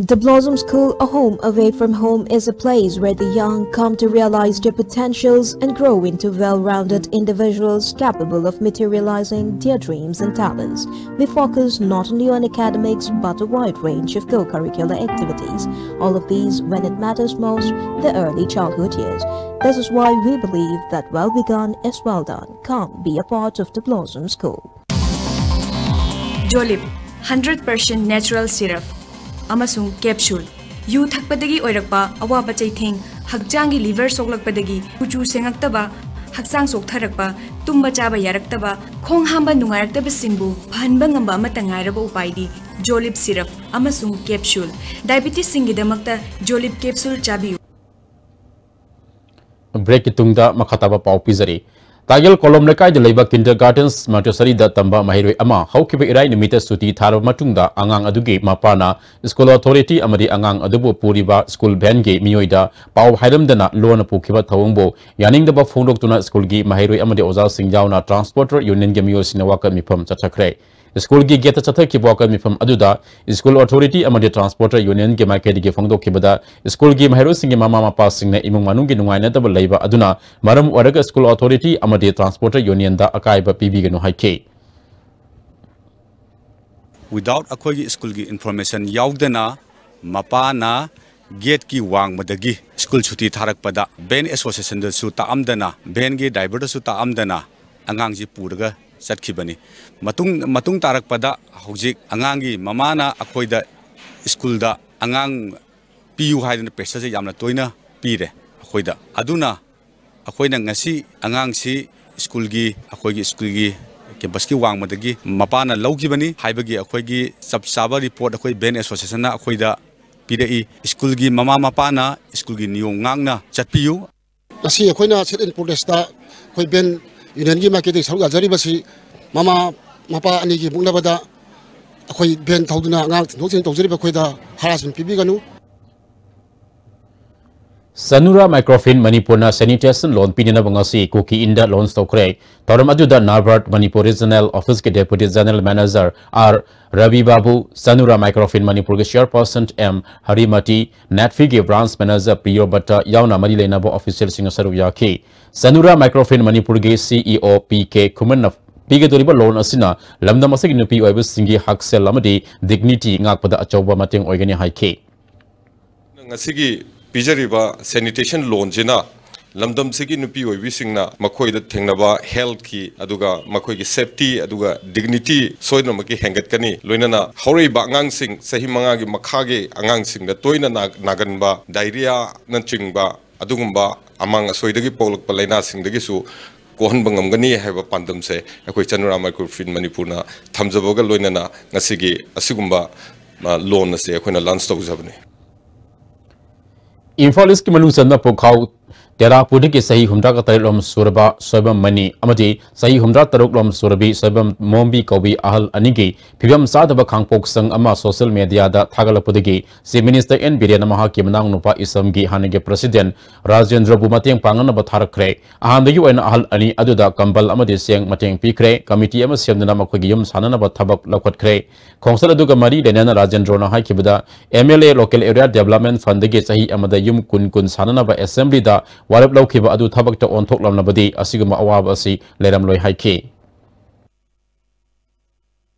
The Blossom School, a home away from home, is a place where the young come to realize their potentials and grow into well-rounded individuals capable of materializing their dreams and talents. We focus not only on academics but a wide range of co-curricular activities. All of these when it matters most, the early childhood years. This is why we believe that well begun is well done. Come be a part of the Blossom School. Jolib, hundred percent natural syrup ꯑꯃꯁꯨꯡ capsule꯫ U ꯊꯛꯄꯗꯒꯤ ꯑꯣꯏꯔꯛꯄ ꯑꯋꯥꯕ ꯆꯩꯊꯦꯡ, ꯍꯛꯆꯥꯡꯒꯤ liver ꯁꯣꯛꯂꯛꯄꯗꯒꯤ ꯀꯨꯆꯨ ꯁꯦꯡꯉꯛꯇꯕ, ꯍꯛꯆꯥꯡ ꯆꯣꯛꯊꯔꯛꯄ, ꯇꯨꯝꯕ ꯆꯥꯕ ꯌꯥꯔꯛꯇꯕ, ꯈꯣꯡ ꯍꯥꯝꯕ ꯅꯨꯡꯉꯥꯏꯔꯛꯇꯕꯁꯤꯡꯕꯨ ꯐꯍꯟꯕ ꯉꯝꯕ ꯑꯃꯠꯇ ꯉꯥꯏꯔꯕ ꯎꯄꯥꯏꯗꯤ Jolib syrup ꯑꯃꯁꯨꯡ capsule꯫ Diabetes ꯁꯤꯡꯒꯤꯗꯃꯛꯇ Jolib capsule ꯆꯥꯕꯤꯌꯨ꯫ Break ꯀꯤ ꯇꯨꯡꯗ ꯃꯈꯥ ꯇꯥꯕ ꯄꯥꯎ ꯄꯤꯖꯔꯤ꯫ ꯇꯥꯒꯦꯜ ꯀꯣꯂꯣꯝ ꯂꯩꯀꯥꯏꯗ ꯂꯩꯕ kindergarten Montessoriꯗ ꯇꯝꯕ ꯃꯍꯩꯔꯣꯏ ꯑꯃ ꯍꯧꯈꯤꯕ ꯏꯔꯥꯏ ꯅꯨꯃꯤꯠꯇ ꯁꯨꯇꯤ ꯊꯥꯔꯕ ꯃꯇꯨꯡꯗ ꯑꯉꯥꯡ ꯑꯗꯨꯒꯤ ꯃꯄꯥꯅ school authority ꯑꯃꯗꯤ ꯑꯉꯥꯡ ꯑꯗꯨꯕꯨ ꯄꯨꯔꯤꯕ school vanꯒꯤ ꯃꯤꯑꯣꯏꯗ ꯄꯥꯎ ꯍꯥꯏꯔꯝꯗꯅ ꯂꯣꯟꯅ ꯄꯨꯈꯤꯕ ꯊꯧꯑꯣꯡꯕꯨ ꯌꯥꯅꯤꯡꯗꯕ ꯐꯣꯡꯗꯣꯛꯇꯨꯅ schoolꯒꯤ ꯃꯍꯩꯔꯣꯏ ꯑꯃꯗꯤ ꯑꯣꯖꯥꯁꯤꯡ ꯌꯥꯎꯅ transporter unionꯒꯤ ꯃꯤꯑꯣꯏꯁꯤꯡꯅ ꯋꯥꯀꯠ ꯃꯤꯐꯝ ꯆꯠꯊꯈ꯭ꯔꯦ꯫ Schoolꯒꯤ gateꯇ ꯆꯠꯊꯈꯤꯕ ꯋꯥꯀꯠ ꯃꯤꯐꯝ ꯑꯗꯨꯗ school authority ꯑꯃꯗꯤ transporter unionꯒꯤ ꯃꯥꯏꯀꯩꯗꯒꯤ ꯐꯣꯡꯗꯣꯛꯈꯤꯕꯗ, schoolꯒꯤ ꯃꯍꯩꯔꯣꯏꯁꯤꯡꯒꯤ ꯃꯃꯥ ꯃꯄꯥꯁꯤꯡꯅ ꯏꯃꯨꯡ ꯃꯅꯨꯡꯒꯤ ꯅꯨꯡꯉꯥꯏꯅꯗꯕ ꯂꯩꯕ ꯑꯗꯨꯅ ꯃꯔꯝ ꯑꯣꯏꯔꯒ school authority ꯑꯃꯗꯤ transporter unionꯗ ꯑꯀꯥꯏꯕ ꯄꯤꯕꯤꯒꯅꯨ ꯍꯥꯏꯈꯤ꯫ Without ꯑꯩꯈꯣꯏꯒꯤ schoolꯒꯤ information ꯌꯥꯎꯗꯅ ꯃꯄꯥꯅ gateꯀꯤ ꯋꯥꯡꯃꯗꯒꯤ school ꯁꯨꯇꯤ ꯊꯥꯔꯛꯄꯗ van associationꯗꯁꯨ ꯇꯥꯛꯑꯝꯗꯅ, vanꯒꯤ driverꯗꯁꯨ ꯇꯥꯛꯑꯝꯗꯅ ꯑꯉꯥꯡꯁꯤ ꯄꯨꯔꯒ ꯆꯠꯈꯤꯕꯅꯤ꯫ ꯃꯇꯨꯡ, ꯃꯇꯨꯡ ꯇꯥꯔꯛꯄꯗ ꯍꯧꯖꯤꯛ ꯑꯉꯥꯡꯒꯤ ꯃꯃꯥꯅ ꯑꯩꯈꯣꯏꯗ schoolꯗ ꯑꯉꯥꯡ ꯄꯤꯌꯨ ꯍꯥꯏꯗꯅ pressureꯁꯦ ꯌꯥꯝꯅ ꯇꯣꯏꯅ ꯄꯤꯔꯦ ꯑꯩꯈꯣꯏꯗ꯫ ꯑꯗꯨꯅ ꯑꯩꯈꯣꯏꯅ ꯉꯁꯤ ꯑꯉꯥꯡꯁꯤ schoolꯒꯤ, ꯑꯩꯈꯣꯏꯒꯤ schoolꯒꯤ campusꯀꯤ ꯋꯥꯡꯃꯗꯒꯤ ꯃꯄꯥꯅ ꯂꯧꯈꯤꯕꯅꯤ ꯍꯥꯏꯕꯒꯤ ꯑꯩꯈꯣꯏꯒꯤ ꯆꯞ ꯆꯥꯕ report ꯑꯩꯈꯣꯏ van associationꯅ ꯑꯩꯈꯣꯏꯗ ꯄꯤꯔꯛꯏ꯫ Schoolꯒꯤ ꯃꯃꯥ ꯃꯄꯥꯅ schoolꯒꯤ ꯅꯤꯌꯣꯝ ꯉꯥꯛꯅ ꯆꯠꯄꯤꯌꯨ꯫ ꯉꯁꯤ ꯑꯩꯈꯣꯏꯅ sit-in protestꯇ ꯑꯩꯈꯣꯏ van unionꯒꯤ ꯃꯥꯏꯀꯩꯗꯒꯤ ꯁꯔꯨꯛ ꯌꯥꯖꯔꯤꯕꯁꯤ ꯃꯃꯥ ꯃꯄꯥ ꯑꯅꯤꯒꯤ ꯃꯨꯛꯅꯕꯗ ꯑꯩꯈꯣꯏ van ꯊꯧꯗꯨꯅ ꯑꯉꯥꯡ ꯊꯤꯟꯗꯣꯛ ꯊꯤꯟꯖꯤꯟ ꯇꯧꯖꯔꯤꯕ ꯑꯩꯈꯣꯏꯗ harassment ꯄꯤꯕꯤꯒꯅꯨ꯫ Chanura Microfinance ꯃꯅꯤꯄꯨꯔꯅ sanitation loan ꯄꯤꯅꯅꯕ ꯉꯁꯤ ꯀꯨꯀꯤ ꯏꯟꯗ launch ꯇꯧꯈ꯭ꯔꯦ꯫ ꯊꯧꯔꯝ ꯑꯗꯨꯗ NABARD Manipur regional officeꯀꯤ deputy general manager R Ravi ꯕꯥꯕꯨ, Chanura Microfinance ꯃꯅꯤꯄꯨꯔꯒꯤ chairperson M ꯍꯔꯤꯃꯇꯤ, NADFIꯒꯤ branch manager ꯄ꯭ꯔꯤꯌꯣ Bhatta ꯌꯥꯎꯅ ꯃꯔꯤ ꯂꯩꯅꯕ officialꯁꯤꯡꯅ ꯁꯔꯨꯛ ꯌꯥꯈꯤ꯫ Chanura Microfinance ꯃꯅꯤꯄꯨꯔꯒꯤ CEO P K ꯈꯨꯃꯟꯅ ꯄꯤꯒꯗꯧꯔꯤꯕ loan ꯑꯁꯤꯅ ꯂꯝꯗꯝ ꯑꯁꯤꯒꯤ ꯅꯨꯄꯤ ꯑꯣꯏꯕꯁꯤꯡꯒꯤ ꯍꯛꯁꯦꯜ ꯑꯃꯗꯤ dignity ꯉꯥꯛꯄꯗ ꯑꯆꯧꯕ ꯃꯇꯦꯡ ꯑꯣꯏꯒꯅꯤ ꯍꯥꯏꯈꯤ꯫ ꯉꯁꯤꯒꯤ ꯄꯤꯖꯔꯤꯕ sanitation loanꯁꯤꯅ ꯂꯝꯗꯝꯁꯤꯒꯤ ꯅꯨꯄꯤ ꯑꯣꯏꯕꯤꯁꯤꯡꯅ ꯃꯈꯣꯏꯗ ꯊꯦꯡꯅꯕ healthꯀꯤ, ꯑꯗꯨꯒ ꯃꯈꯣꯏꯒꯤ safety, ꯑꯗꯨꯒ dignity ꯁꯣꯏꯗꯅꯃꯛꯀꯤ ꯍꯦꯟꯒꯠꯀꯅꯤ꯫ ꯂꯣꯏꯅꯅ ꯍꯧꯔꯛꯏꯕ ꯑꯉꯥꯡꯁꯤꯡ, ꯆꯍꯤ ꯃꯉꯥꯒꯤ ꯃꯈꯥꯒꯤ ꯑꯉꯥꯡꯁꯤꯡꯗ ꯇꯣꯏꯅ ꯅꯥ-, ꯅꯥꯒꯟꯕ diarrheaꯅꯆꯤꯡꯕ ꯑꯗꯨꯒꯨꯝꯕ ꯑꯃꯥꯡ ꯑꯁꯣꯏꯗꯒꯤ ꯄꯣꯛꯂꯛꯄ ꯂꯥꯏꯅꯥꯁꯤꯡꯗꯒꯤꯁꯨ ꯀꯣꯛꯍꯟꯕ ꯉꯝꯒꯅꯤ ꯍꯥꯏꯕ ꯄꯥꯟꯗꯝꯁꯦ ꯑꯩꯈꯣꯏ Chanura Microfinance ꯃꯅꯤꯄꯨꯔꯅ ꯊꯝꯖꯕꯒ ꯂꯣꯏꯅꯅ ꯉꯁꯤꯒꯤ ꯑꯁꯤꯒꯨꯝꯕ, ꯑ, loan ꯑꯁꯤ ꯑꯩꯈꯣꯏꯅ launch ꯇꯧꯖꯕꯅꯤ꯫ ꯏꯝꯐꯥꯜ ꯏꯁꯀꯤ ꯃꯅꯨꯡ ꯆꯟꯕ ꯄꯨꯈꯥꯎ ꯇꯦꯔꯥꯄꯨꯔꯗꯒꯤ ꯆꯍꯤ ꯍꯨꯝꯗ꯭ꯔꯥ ꯇꯔꯦꯠ ꯂꯣꯝ ꯁꯨꯔꯕ ꯁꯣꯏꯕꯝ ꯃꯅꯤ ꯑꯃꯗꯤ ꯆꯍꯤ ꯍꯨꯝꯗ꯭ꯔꯥ ꯇꯔꯨꯛ ꯂꯣꯝ ꯁꯨꯔꯕꯤ ꯁꯣꯏꯕꯝ ꯃꯣꯝꯕꯤ ꯀꯧꯕꯤ ꯑꯍꯜ ꯑꯅꯤꯒꯤ ꯐꯤꯕꯝ ꯆꯥꯗꯕ ꯈꯥꯡꯄꯣꯛꯁꯪ ꯑꯃ ꯁꯣꯁꯤꯌꯦꯜ ꯃꯦꯗꯤꯌꯥꯗ ꯊꯥꯒꯠꯂꯛꯄꯗꯒꯤ ꯆꯤꯐ ꯃꯤꯅꯤꯁꯇꯔ ꯑꯦꯟ ꯕꯤꯔꯦꯟꯅ ꯃꯍꯥꯛꯀꯤ ꯃꯅꯥꯎꯅꯨꯄꯥ ꯏꯁꯝꯒꯤ ꯍꯥꯟꯅꯒꯤ ꯄ꯭ꯔꯁꯤꯗꯦꯟ ꯔꯥꯖꯦꯟꯗ꯭ꯔꯕꯨ ꯃꯇꯦꯡ ꯄꯥꯡꯅꯅꯕ ꯊꯥꯔꯛꯈ꯭ꯔꯦ꯫ ꯑꯍꯥꯟꯕꯒꯤ ꯑꯣꯏꯅ ꯑꯍꯜ ꯑꯅꯤ ꯑꯗꯨꯗ ꯀꯝꯕꯜ ꯑꯃꯗꯤ ꯆꯦꯡ ꯃꯇꯦꯡ ꯄꯤꯈ꯭ꯔꯦ꯫ ꯀꯃꯤꯇꯤ ꯑꯃ ꯁꯦꯝꯗꯨꯅ ꯃꯈꯣꯏꯒꯤ ꯌꯨꯝ ꯁꯥꯅꯅꯕ ꯊꯕꯛ ꯂꯧꯈꯠꯈ꯭ꯔꯦ꯫ ꯈꯣꯡꯆꯠ ꯑꯗꯨꯒ ꯃꯔꯤ ꯂꯩꯅꯅ ꯔꯥꯖꯦꯟꯗ꯭ꯔꯣꯅ ꯍꯥꯏꯈꯤꯕꯗ, M L A Local Area Development Fundꯗꯒꯤ ꯆꯍꯤ ꯑꯃꯗ ꯌꯨꯝ ꯀꯨꯟ ꯀꯨꯟ ꯁꯥꯅꯅꯕ ꯑꯦꯁꯦꯝꯕ꯭ꯂꯤꯗ ꯋꯥꯔꯦꯞ ꯂꯧꯈꯤꯕ ꯑꯗꯨ ꯊꯕꯛꯇ ꯑꯣꯟꯊꯣꯛꯂꯝꯂꯕꯗꯤ ꯑꯁꯤꯒꯨꯝꯕ ꯑꯋꯥꯕ ꯑꯁꯤ ꯂꯩꯔꯝꯂꯣꯏ ꯍꯥꯏꯈꯤ꯫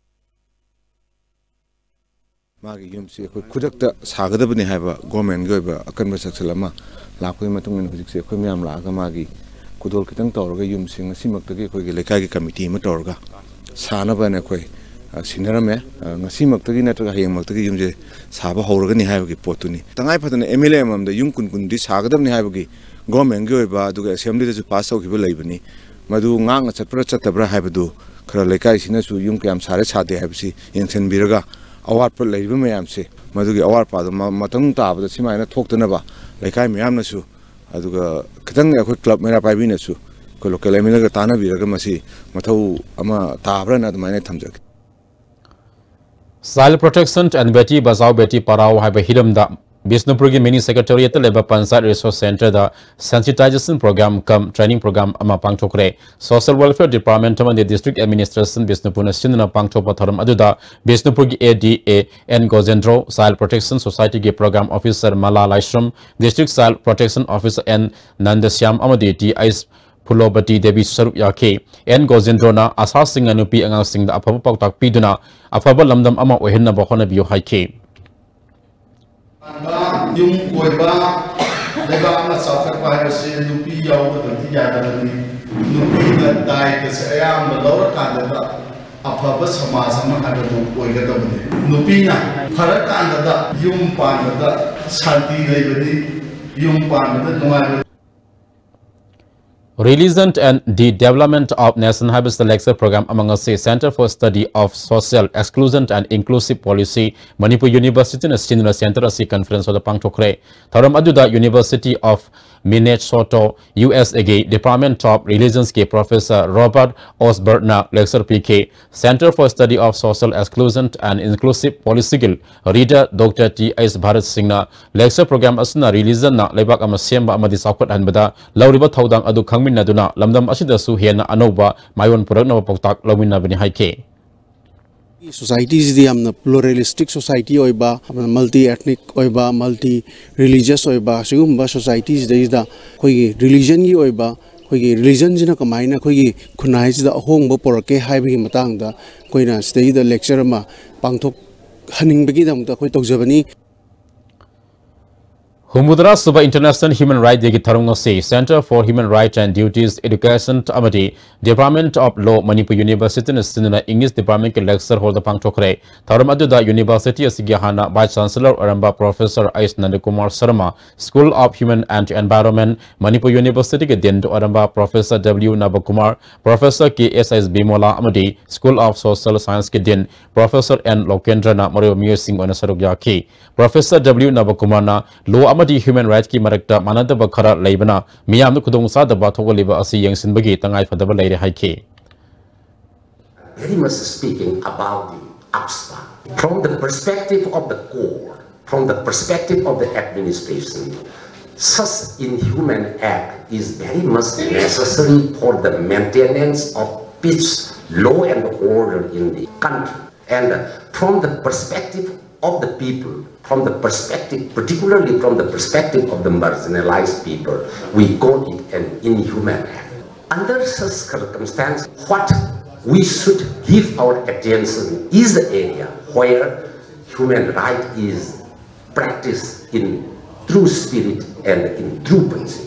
ꯃꯥꯒꯤ ꯌꯨꯝꯁꯤ ꯑꯩꯈꯣꯏ ꯈꯨꯗꯛꯇ ꯁꯥꯒꯗꯕꯅꯤ ꯍꯥꯏꯕ ꯒꯣꯔꯃꯦꯟꯒꯤ ꯑꯣꯏꯕ ꯑꯀꯟꯕ ꯆꯥꯛꯁꯤꯜ ꯑꯃ ꯂꯥꯛꯄꯒꯤ ꯃꯇꯨꯡ ꯏꯟꯅ ꯍꯧꯖꯤꯛꯁꯦ ꯑꯩꯈꯣꯏ ꯃꯌꯥꯝ ꯂꯥꯛꯑꯒ ꯃꯥꯒꯤ ꯈꯨꯗꯣꯜ ꯈꯤꯇꯪ ꯇꯧꯔꯒ ꯌꯨꯝꯁꯤ ꯉꯁꯤꯃꯛꯇꯒꯤ ꯑꯩꯈꯣꯏꯒꯤ ꯂꯩꯀꯥꯏꯒꯤ ꯀꯃꯤꯇꯤ ꯑꯃ ꯇꯧꯔꯒ ꯁꯥꯅꯕꯅ ꯑꯩꯈꯣꯏ, ꯑ, ꯁꯤꯟꯅꯔꯝꯃꯦ꯫ ꯑ, ꯉꯁꯤꯃꯛꯇꯒꯤ ꯅꯠꯇ꯭ꯔꯒ ꯍꯌꯦꯡꯃꯛꯇꯒꯤ ꯌꯨꯝꯁꯦ ꯁꯥꯕ ꯍꯧꯔꯒꯅꯤ ꯍꯥꯏꯕꯒꯤ ꯄꯣꯠꯇꯨꯅꯤ꯫ ꯇꯉꯥꯏ ꯐꯗꯅ ꯑꯦꯝ ꯑꯦꯜ ꯑꯦ ꯑꯃꯃꯝꯗ ꯌꯨꯝ ꯀꯨꯟ ꯀꯨꯟꯗꯤ ꯁꯥꯒꯗꯕꯅꯤ ꯍꯥꯏꯕꯒꯤ ꯒꯣꯔꯃꯦꯟꯒꯤ ꯑꯣꯏꯕ ꯑꯗꯨꯒ ꯑꯦꯁꯦꯝꯕ꯭ꯂꯤꯗꯁꯨ ꯄꯥꯁ ꯇꯧꯈꯤꯕ ꯂꯩꯕꯅꯤ꯫ ꯃꯗꯨ ꯉꯥꯛꯅ ꯆꯠꯄ꯭ꯔꯥ ꯆꯠꯇꯕ꯭ꯔꯥ ꯍꯥꯏꯕꯗꯨ ꯈꯔ ꯂꯩꯀꯥꯏꯁꯤꯅꯁꯨ ꯌꯨꯝ ꯀꯌꯥꯝ ꯁꯥꯔꯦ ꯁꯥꯗꯦ ꯍꯥꯏꯕꯁꯤ ꯌꯦꯡꯁꯤꯟꯕꯤꯔꯒ ꯑꯋꯥꯠꯄ ꯂꯩꯔꯤꯕ ꯃꯌꯥꯝꯁꯦ, ꯃꯗꯨꯒꯤ ꯑꯋꯥꯠꯄ ꯑꯗꯨ ꯃ-, ꯃꯇꯨꯡ ꯇꯥꯕꯗ ꯁꯨꯃꯥꯏꯅ ꯊꯣꯛꯇꯅꯕ ꯂꯩꯀꯥꯏ ꯃꯌꯥꯝꯅꯁꯨ, ꯑꯗꯨꯒ ꯈꯤꯇꯪ ꯑꯩꯈꯣꯏ ꯀ꯭ꯂꯕ ꯃꯩꯔꯥ ꯄꯥꯏꯕꯤꯅꯁꯨ ꯑꯩꯈꯣꯏ ꯂꯣꯀꯦꯜ ꯑꯦꯝ ꯑꯦꯜ ꯑꯦꯒ ꯇꯥꯟꯅꯕꯤꯔꯒ ꯃꯁꯤ ꯃꯊꯧ ꯑꯃ ꯇꯥꯕ꯭ꯔꯅ ꯑꯗꯨꯃꯥꯏꯅ ꯊꯝꯖꯒꯦ꯫ Child Protection and Beti Bachao Beti Padhao ꯍꯥꯏꯕ ꯍꯤꯔꯝꯗ ꯕꯤꯁꯅꯨꯄꯨꯔꯒꯤ ꯃꯤꯅꯤ ꯁꯦꯀ꯭ꯔꯦꯇꯦꯔꯤꯌꯦꯠꯇ ꯂꯩꯕ ꯄꯟꯆꯥꯌꯠ ꯔꯤꯁꯣꯔꯁ ꯁꯦꯟꯇꯔꯗ sensitization program cum training program ꯑꯃ ꯄꯥꯡꯊꯣꯛꯈ꯭ꯔꯦ꯫ Social Welfare Department ꯑꯃꯗꯤ District Administration ꯕꯤꯁꯅꯨꯄꯨꯔꯅ ꯁꯤꯟꯗꯨꯅ ꯄꯥꯡꯊꯣꯛꯄ ꯊꯧꯔꯝ ꯑꯗꯨꯗ ꯕꯤꯁꯅꯨꯄꯨꯔꯒꯤ A D A N Gojendro, Child Protection Societyꯒꯤ Program Officer Mala Laishram, District Child Protection Officer N Nandashyam ꯑꯃꯗꯤ ꯇꯤ ꯑꯩꯆ ꯐꯨꯂꯣꯕꯇꯤ ꯗꯦꯕꯤ ꯁꯔꯨꯛ ꯌꯥꯈꯤ꯫ ꯑꯦꯟ ꯒꯣꯖꯦꯟꯗ꯭ꯔꯣꯅ ꯑꯁꯥꯁꯤꯡꯅ ꯅꯨꯄꯤ ꯑꯉꯥꯡꯁꯤꯡꯗ ꯑꯐꯕ ꯄꯥꯎꯇꯥꯛ ꯄꯤꯗꯨꯅ ꯑꯐꯕ ꯂꯝꯗꯝ ꯑꯃ ꯑꯣꯏꯍꯟꯅꯕ ꯍꯣꯠꯅꯕꯤꯌꯨ ꯍꯥꯏꯈꯤ꯫ ꯌꯨꯝ ꯀꯣꯏꯕ, ꯂꯩꯕꯥꯛ ꯑꯃ ꯆꯥꯎꯈꯠꯄ ꯍꯥꯏꯕꯁꯤ ꯅꯨꯄꯤ ꯌꯥꯎꯗꯕꯗꯤ ꯌꯥꯗꯕꯅꯤ꯫ ꯅꯨꯄꯤꯅ ꯗꯥꯏꯇꯁꯦ ꯑꯌꯥꯝꯕ ꯂꯧꯔꯀꯥꯟꯗ ꯑꯐꯕ ꯁꯃꯥꯖ ꯑꯃ ꯍꯥꯏꯕꯗꯨ ꯑꯣꯏꯒꯗꯕꯅꯤ꯫ ꯅꯨꯄꯤꯅ ꯐꯔꯀꯥꯟꯗꯗ ꯌꯨꯝ ꯄꯥꯟꯕꯗ ꯁꯥꯟꯇꯤ ꯂꯩꯕꯅꯤ, ꯌꯨꯝ ꯄꯥꯟꯕꯗ ꯅꯨꯡꯉꯥꯏꯕ꯫ Religion and the Development of Nation ꯍꯥꯏꯕꯁꯤꯗ lecture program ꯑꯃ ꯉꯁꯤ Center for Study of Social Exclusion and Inclusive Policy, Manipur ꯌꯨꯅꯤꯚꯔꯁꯤꯇꯤꯅ ꯁꯤꯟꯗꯨꯅ ꯁꯦꯟꯇꯔ ꯑꯁꯤ ꯀꯟꯐꯔꯦꯟꯁ ꯍꯣꯜꯗ ꯄꯥꯡꯊꯣꯛꯈ꯭ꯔꯦ꯫ ꯊꯧꯔꯝ ꯑꯗꯨꯗ University of Minnesota, U S A ꯒꯤ Department of Religions ꯀꯤ Professor Robert Osbergꯅ lecture ꯄꯤꯈꯤ꯫ Center for Study of Social Exclusion and Inclusive Policyꯒꯤ Reader Doctor T H Bharat Singhꯅ lecture program ꯑꯁꯤꯅ religionꯅ ꯂꯩꯕꯥꯛ ꯑꯃ ꯁꯦꯝꯕ ꯑꯃꯗꯤ ꯆꯥꯎꯈꯠꯍꯟꯕꯗ ꯂꯧꯔꯤꯕ ꯊꯧꯗꯥꯡ ꯑꯗꯨ ꯈꯪꯃꯤꯟꯅꯗꯨꯅ ꯂꯝꯗꯝ ꯑꯁꯤꯗꯁꯨ ꯍꯦꯟꯅ ꯑꯅꯧꯕ ꯃꯥꯏꯑꯣꯟ ꯄꯨꯔꯛꯅꯕ ꯄꯥꯎꯇꯥꯛ ꯂꯧꯃꯤꯟꯅꯕꯅꯤ ꯍꯥꯏꯈꯤ꯫ Societyꯁꯤꯗꯤ ꯌꯥꯝꯅ pluralistic society ꯑꯣꯏꯕ, multi ethnic ꯑꯣꯏꯕ, multi religious ꯑꯣꯏꯕ, ꯁꯤꯒꯨꯝꯕ societyꯁꯤꯗꯩꯁꯤꯗ ꯑꯩꯈꯣꯏꯒꯤ religionꯒꯤ ꯑꯣꯏꯕ, ꯑꯩꯈꯣꯏꯒꯤ religionꯁꯤꯅ ꯀꯃꯥꯏꯅ ꯑꯩꯈꯣꯏꯒꯤ ꯈꯨꯟꯅꯥꯏꯁꯤꯗ ꯑꯍꯣꯡꯕ ꯄꯨꯔꯛꯀꯦ ꯍꯥꯏꯕꯒꯤ ꯃꯇꯥꯡꯗ ꯑꯩꯈꯣꯏꯅ ꯁꯤꯗꯩꯁꯤꯗ lecture ꯑꯃ ꯄꯥꯡꯊꯣꯛꯍꯟꯅꯤꯡꯕꯒꯤꯗꯃꯛꯇ ꯑꯩꯈꯣꯏ ꯇꯧꯖꯕꯅꯤ꯫ ꯍꯨꯝꯐꯨꯇꯔꯥ ꯁꯨꯕ International Human Rights Dayꯒꯤ ꯊꯧꯔꯝ ꯑꯁꯤ Center for Human Rights and Duties Education ꯑꯃꯗꯤ Department of Law Manipur Universityꯅ ꯁꯤꯟꯗꯨꯅ English Departmentꯀꯤ lecture hallꯗ ꯄꯥꯡꯊꯣꯛꯈ꯭ꯔꯦ꯫ ꯊꯧꯔꯝ ꯑꯗꯨꯗ university ꯑꯁꯤꯒꯤ ꯍꯥꯟꯅ Vice Chancellor ꯑꯣꯏꯔꯝꯕ Professor H Nandakumar Sharma, School of Human and Environment, Manipur Universityꯒꯤ Dean ꯑꯣꯏꯔꯝꯕ Professor W Nabakumar, Professor K S H Bimola ꯑꯃꯗꯤ School of Social Scienceꯀꯤ Dean Professor ꯑꯦꯟ ꯂꯣꯀꯦꯟꯗ꯭ꯔꯅ ꯃꯔꯨꯑꯣꯏꯕ ꯃꯤꯑꯣꯏꯁꯤꯡ ꯑꯣꯏꯅ ꯁꯔꯨꯛ ꯌꯥꯈꯤ꯫ Professor W ꯅꯕꯀꯨꯃꯥꯔꯅ law ꯑꯃꯗꯤ human rightsꯀꯤ ꯃꯔꯛꯇ ꯃꯥꯟꯅꯗꯕ ꯈꯔ ꯂꯩꯕꯅ ꯃꯤꯌꯥꯝꯗ ꯈꯨꯗꯣꯡꯆꯥꯗꯕ ꯊꯣꯛꯍꯜꯂꯤꯕ ꯑꯁꯤ ꯌꯦꯡꯁꯤꯟꯕꯒꯤ ꯇꯉꯥꯏꯐꯗꯕ ꯂꯩꯔꯦ ꯍꯥꯏꯈꯤ꯫ Very much speaking about the upstart. From the perspective of the court, from the perspective of the administration, such inhuman act is very much necessary for the maintenance of peace, law and order in the country. And from the perspective of the people, from the perspective, particularly from the perspective of the marginalized people, we call it an inhuman act. Under such circumstance, what we should give our attention is the area where human right is practiced in true spirit and in true principle.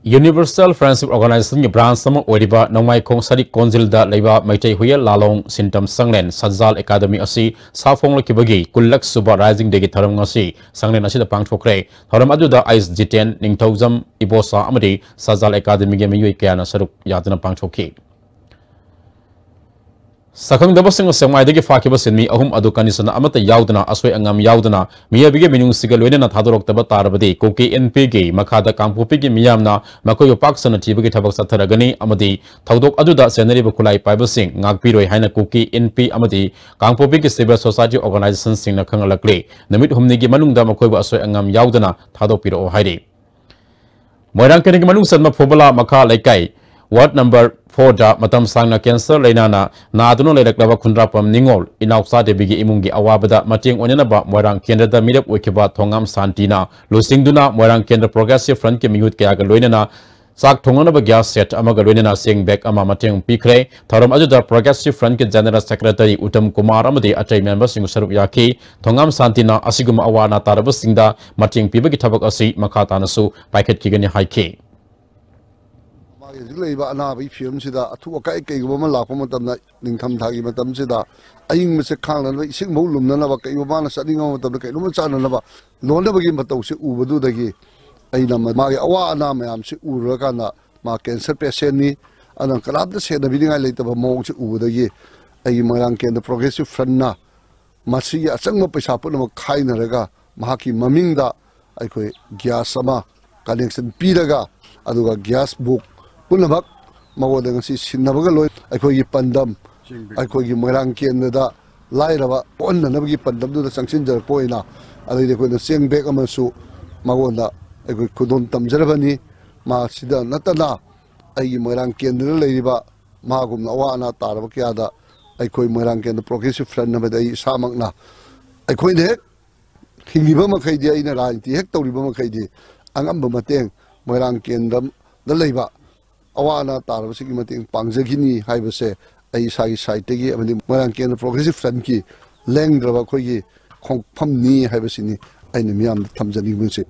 Universal Friendship Organizationꯒꯤ branch ꯑꯃ ꯑꯣꯏꯔꯤꯕ ꯅꯣꯡꯃꯥꯏꯈꯣꯡ ꯁꯔꯤꯛ ꯀꯣꯟꯖꯤꯜꯗ ꯂꯩꯕ Meitei Huiyen ꯂꯥꯂꯣꯡ ꯁꯤꯟꯇꯝ ꯆꯥꯡꯂꯦꯟ ꯁꯖꯥꯜ academy ꯑꯁꯤ ꯁꯥ ꯐꯣꯡꯂꯛꯈꯤꯕꯒꯤ ꯀꯨꯟꯂꯛ ꯁꯨꯕ Rising Dayꯒꯤ ꯊꯧꯔꯝ ꯉꯁꯤ ꯆꯥꯡꯂꯦꯟ ꯑꯁꯤꯗ ꯄꯥꯡꯊꯣꯛꯈ꯭ꯔꯦ꯫ ꯊꯧꯔꯝ ꯑꯗꯨꯗ ꯑꯩꯁ ꯖꯤꯇꯦꯟ, ꯅꯤꯡꯊꯧꯖꯝ ꯏꯕꯣꯆꯥ ꯑꯃꯗꯤ ꯁꯖꯥꯜ ꯑꯦꯀꯥꯗꯃꯤꯒꯤ ꯃꯤꯑꯣꯏ ꯀꯌꯥꯅ ꯁꯔꯨꯛ ꯌꯥꯗꯨꯅ ꯄꯥꯡꯊꯣꯛꯈꯤ꯫ ꯁꯛꯈꯪꯗꯕꯁꯤꯡꯅ ꯁꯦꯛꯃꯥꯏꯗꯒꯤ ꯐꯥꯈꯤꯕ ꯁꯤꯟꯃꯤ ꯑꯍꯨꯝ ꯑꯗꯨ ꯀꯟꯗꯤꯁꯟ ꯑꯃꯠꯇ ꯌꯥꯎꯗꯅ, ꯑꯁꯣꯏ ꯑꯉꯥꯝ ꯌꯥꯎꯗꯅ, ꯃꯤꯑꯣꯏꯕꯒꯤ ꯃꯤꯅꯨꯡꯁꯤꯒ ꯂꯣꯏꯅꯅ ꯊꯥꯗꯣꯔꯛꯇꯕ ꯇꯥꯔꯕꯗꯤ, ꯀꯨꯀꯤ ꯑꯦꯟ ꯄꯤꯒꯤ ꯃꯈꯥꯗ ꯀꯥꯡꯄꯣꯛꯄꯤꯒꯤ ꯃꯤꯌꯥꯝꯅ ꯃꯈꯣꯏꯕꯨ ꯄꯥꯛ ꯁꯟꯅ ꯊꯤꯕꯒꯤ ꯊꯕꯛ ꯆꯠꯊꯔꯒꯅꯤ ꯑꯃꯗꯤ ꯊꯧꯗꯣꯛ ꯑꯗꯨꯗ ꯆꯦꯟꯅꯔꯤꯕ ꯈꯨꯠꯂꯥꯏ ꯄꯥꯏꯕꯁꯤꯡ ꯉꯥꯛꯄꯤꯔꯣꯏ ꯍꯥꯏꯅ ꯀꯨꯀꯤ ꯑꯦꯟ ꯄꯤ ꯑꯃꯗꯤ ꯀꯥꯡꯄꯣꯛꯄꯤꯒꯤ civil society organizationꯁꯤꯡꯅ ꯈꯪꯍꯜꯂꯛꯂꯤ꯫ ꯅꯨꯃꯤꯠ ꯍꯨꯝꯅꯤꯒꯤ ꯃꯅꯨꯡꯗ ꯃꯈꯣꯏꯕꯨ ꯑꯁꯣꯏ ꯑꯉꯥꯝ ꯌꯥꯎꯗꯅ ꯊꯥꯗꯣꯛꯄꯤꯔꯛꯑꯣ ꯍꯥꯏꯔꯤ꯫ ꯃꯣꯏꯔꯥꯡ ꯀꯦꯟꯗ꯭ꯔꯒꯤ ꯃꯅꯨꯡ ꯆꯟꯕ ꯐꯨꯕꯂꯥ ꯃꯈꯥ ꯂꯩꯀꯥꯏ, ward number fourꯗ ꯃꯇꯝ ꯁꯥꯡꯅ cancer ꯂꯥꯏꯅꯥꯅ ꯅꯥꯗꯨꯅ ꯂꯩꯔꯛꯂꯕ ꯈꯨꯟꯗ꯭ꯔꯥꯛꯄꯝ ꯅꯤꯉꯣꯜ ꯏꯅꯥꯎꯆꯥ ꯗꯦꯕꯤꯒꯤ ꯏꯃꯨꯡꯒꯤ ꯑꯋꯥꯕꯗ ꯃꯇꯦꯡ ꯑꯣꯏꯅꯅꯕ ꯃꯣꯏꯔꯥꯡ ꯀꯦꯟꯗ꯭ꯔꯗ ꯃꯤꯔꯦꯞ ꯑꯣꯏꯈꯤꯕ ꯊꯣꯉꯥꯝ ꯁꯥꯟꯇꯤꯅ ꯂꯨꯆꯤꯡꯗꯨꯅ ꯃꯣꯏꯔꯥꯡ ꯀꯦꯟꯗ꯭ꯔ Progressive Frontꯀꯤ ꯃꯤꯍꯨꯠ ꯀꯌꯥꯒ ꯂꯣꯏꯅꯅ ꯆꯥꯛ ꯊꯣꯡꯅꯅꯕ gas set ꯑꯃꯒ ꯂꯣꯏꯅꯅ ꯆꯦꯡ bag ꯑꯃ ꯃꯇꯦꯡ ꯄꯤꯈ꯭ꯔꯦ꯫ ꯊꯧꯔꯝ ꯑꯗꯨꯗ Progressive Frontꯀꯤ General Secretary Uttam Kumar ꯑꯃꯗꯤ ꯑꯇꯩ memberꯁꯤꯡ ꯁꯔꯨꯛ ꯌꯥꯈꯤ꯫ ꯊꯣꯉꯥꯝ ꯁꯥꯟꯇꯤꯅ ꯑꯁꯤꯒꯨꯝꯕ ꯑꯋꯥ ꯑꯅꯥ ꯇꯥꯔꯕꯁꯤꯡꯗ ꯃꯇꯦꯡ ꯄꯤꯕꯒꯤ ꯊꯕꯛ ꯑꯁꯤ ꯃꯈꯥ ꯇꯥꯅꯁꯨ ꯄꯥꯏꯈꯠꯈꯤꯒꯅꯤ ꯍꯥꯏꯈꯤ꯫ ꯃꯥꯒꯤ ꯍꯧꯖꯤꯛ ꯂꯩꯔꯤꯕ ꯑꯅꯥꯕꯒꯤ ꯐꯤꯕꯝꯁꯤꯗ ꯑꯊꯨ ꯑꯀꯥꯏ ꯀꯩꯒꯨꯝꯕ ꯑꯃ ꯂꯥꯛꯄ ꯃꯇꯝꯗ, ꯅꯤꯡꯊꯝꯊꯥꯒꯤ ꯃꯇꯝꯁꯤꯗ ꯑꯏꯪꯕꯁꯦ ꯈꯥꯡꯅꯅꯕ, ꯏꯁꯤꯡꯐꯧ ꯂꯨꯝꯅꯅꯕ, ꯀꯩꯒꯨꯝꯕ ꯃꯥꯅ ꯆꯠꯅꯤꯡꯕ ꯃꯇꯝꯗ ꯀꯩꯅꯣꯝꯃ ꯆꯥꯅꯅꯕ ꯂꯣꯟꯅꯕꯒꯤ ꯃꯇꯧꯁꯤ ꯎꯕꯗꯨꯗꯒꯤ ꯑꯩꯅ ꯃ-, ꯃꯥꯒꯤ ꯑꯋꯥ ꯑꯅꯥ ꯃꯌꯥꯝꯁꯤ ꯎꯔꯨꯔꯀꯥꯟꯗ, ꯃꯥ cancer patientꯅꯤ, ꯑꯗꯨꯅ ꯀꯅꯥꯝꯇ ꯁꯦꯟꯅꯕꯤꯅꯤꯡꯉꯥꯏ ꯂꯩꯇꯕ ꯃꯑꯣꯡꯁꯤ ꯎꯕꯗꯒꯤ ꯑꯩꯒꯤ ꯃꯣꯏꯔꯥꯡ ꯀꯦꯟꯗ꯭ꯔ Progressive Frontꯅ ꯃꯁꯤꯒꯤ ꯑꯆꯪꯕ ꯄꯩꯁꯥ ꯄꯨꯝꯅꯃꯛ ꯈꯥꯏꯅꯔꯒ ꯃꯍꯥꯛꯀꯤ ꯃꯃꯤꯡꯗ ꯑꯩꯈꯣꯏ gas ꯑꯃ connection ꯄꯤꯔꯒ, ꯑꯗꯨꯒ gas book ꯄꯨꯝꯅꯃꯛ ꯃꯉꯣꯟꯗ ꯉꯁꯤ ꯁꯤꯟꯅꯕꯒ ꯂꯣꯏ ꯑꯩꯈꯣꯏꯒꯤ ꯄꯥꯟꯗꯝ, ꯑꯩꯈꯣꯏꯒꯤ ꯃꯣꯏꯔꯥꯡ ꯀꯦꯟꯗ꯭ꯔꯗ ꯂꯥꯏꯔꯕ ꯄꯣꯛꯍꯟꯅꯅꯕꯒꯤ ꯄꯥꯟꯗꯝꯗꯨꯗ ꯆꯪꯁꯤꯟꯖꯔꯛꯄ ꯑꯣꯏꯅ, ꯑꯗꯩꯗꯤ ꯑꯩꯈꯣꯏꯅ ꯆꯦꯡ bag ꯑꯃꯁꯨ ꯃꯉꯣꯟꯗ ꯑꯩꯈꯣꯏ ꯈꯨꯗꯣꯜ ꯇꯝꯖꯔꯕꯅꯤ꯫ ꯃꯥꯁꯤꯗ ꯅꯠꯇꯅ ꯑꯩꯒꯤ ꯃꯣꯏꯔꯥꯡ ꯀꯦꯟꯗ꯭ꯔꯗ ꯂꯩꯔꯤꯕ ꯃꯥꯒꯨꯝꯅ ꯑꯋꯥ ꯑꯅꯥ ꯇꯥꯔꯕ ꯀꯌꯥꯗ ꯑꯩꯈꯣꯏ ꯃꯣꯏꯔꯥꯡ ꯀꯦꯟꯗ꯭ꯔ Progressive Front ꯍꯥꯏꯕꯗꯤ ꯑꯩ ꯏꯁꯥꯃꯛꯅ, ꯑꯩꯈꯣꯏꯅ ꯍꯦꯛ ꯍꯤꯡꯉꯤꯕ ꯃꯈꯩꯗꯤ, ꯑꯩꯅ ꯔꯥꯖꯅꯤꯇꯤ ꯍꯦꯛ ꯇꯧꯔꯤꯕ ꯃꯈꯩꯗꯤ ꯑꯉꯝꯕ ꯃꯇꯦꯡ ꯃꯣꯏꯔꯥꯡ ꯀꯦꯟꯗ꯭ꯔꯗ ꯂꯩꯕ ꯑꯋꯥ ꯑꯅꯥ ꯇꯥꯔꯕꯁꯤꯡꯒꯤ ꯃꯇꯦꯡ ꯄꯥꯡꯖꯈꯤꯅꯤ ꯍꯥꯏꯕꯁꯦ ꯑꯩ ꯏꯁꯥꯒꯤ sideꯇꯒꯤ ꯑꯃꯗꯤ ꯃꯣꯏꯔꯥꯡ ꯀꯦꯟꯗ꯭ꯔ Progressive Frontꯀꯤ ꯂꯦꯡꯗ꯭ꯔꯕ ꯑꯩꯈꯣꯏꯒꯤ ꯈꯣꯡꯐꯝꯅꯤ ꯍꯥꯏꯕꯁꯤꯅꯤ ꯑꯩꯅ ꯃꯤꯌꯥꯝꯗ ꯊꯝꯖꯅꯤꯡꯕꯁꯦ꯫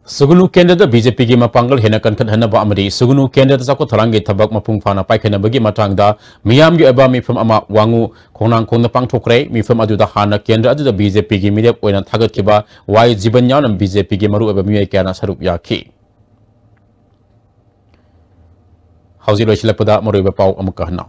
ꯁꯨꯒꯨꯅꯨ ꯀꯦꯟꯗ꯭ꯔꯗ BJPꯒꯤ ꯃꯄꯥꯡꯒꯜ ꯍꯦꯟꯅ ꯀꯟꯈꯠꯍꯟꯅꯕ ꯑꯃꯗꯤ ꯁꯨꯒꯨꯅꯨ ꯀꯦꯟꯗ꯭ꯔꯗ ꯆꯥꯎꯈꯠ ꯊꯧꯔꯥꯡꯒꯤ ꯊꯕꯛ ꯃꯄꯨꯡ ꯐꯥꯅ ꯄꯥꯏꯈꯠꯅꯕꯒꯤ ꯃꯇꯥꯡꯗ ꯃꯤꯌꯥꯝꯒꯤ ꯑꯣꯏꯕ ꯃꯤꯐꯝ ꯑꯃ ꯋꯥꯉꯨ ꯈꯣꯡꯅꯥꯡꯈꯣꯡꯗ ꯄꯥꯡꯊꯣꯛꯈ꯭ꯔꯦ꯫ ꯃꯤꯐꯝ ꯑꯗꯨꯗ ꯍꯥꯟꯅ ꯀꯦꯟꯗ꯭ꯔ ꯑꯗꯨꯗ BJPꯒꯤ ꯃꯤꯔꯦꯞ ꯑꯣꯏꯅ ꯊꯥꯒꯠꯈꯤꯕ ꯋꯥꯏ ꯖꯤꯕꯟ ꯌꯥꯎꯅ BJPꯒꯤ ꯃꯔꯨꯑꯣꯏꯕ ꯃꯤꯑꯣꯏ ꯀꯌꯥꯅ ꯁꯔꯨꯛ ꯌꯥꯈꯤ꯫ ꯍꯧꯖꯤꯛ ꯂꯣꯏꯁꯤꯜꯂꯛꯄꯗ ꯃꯔꯨꯑꯣꯏꯕ ꯄꯥꯎ ꯑꯃꯨꯛꯀ ꯍꯟꯅ꯫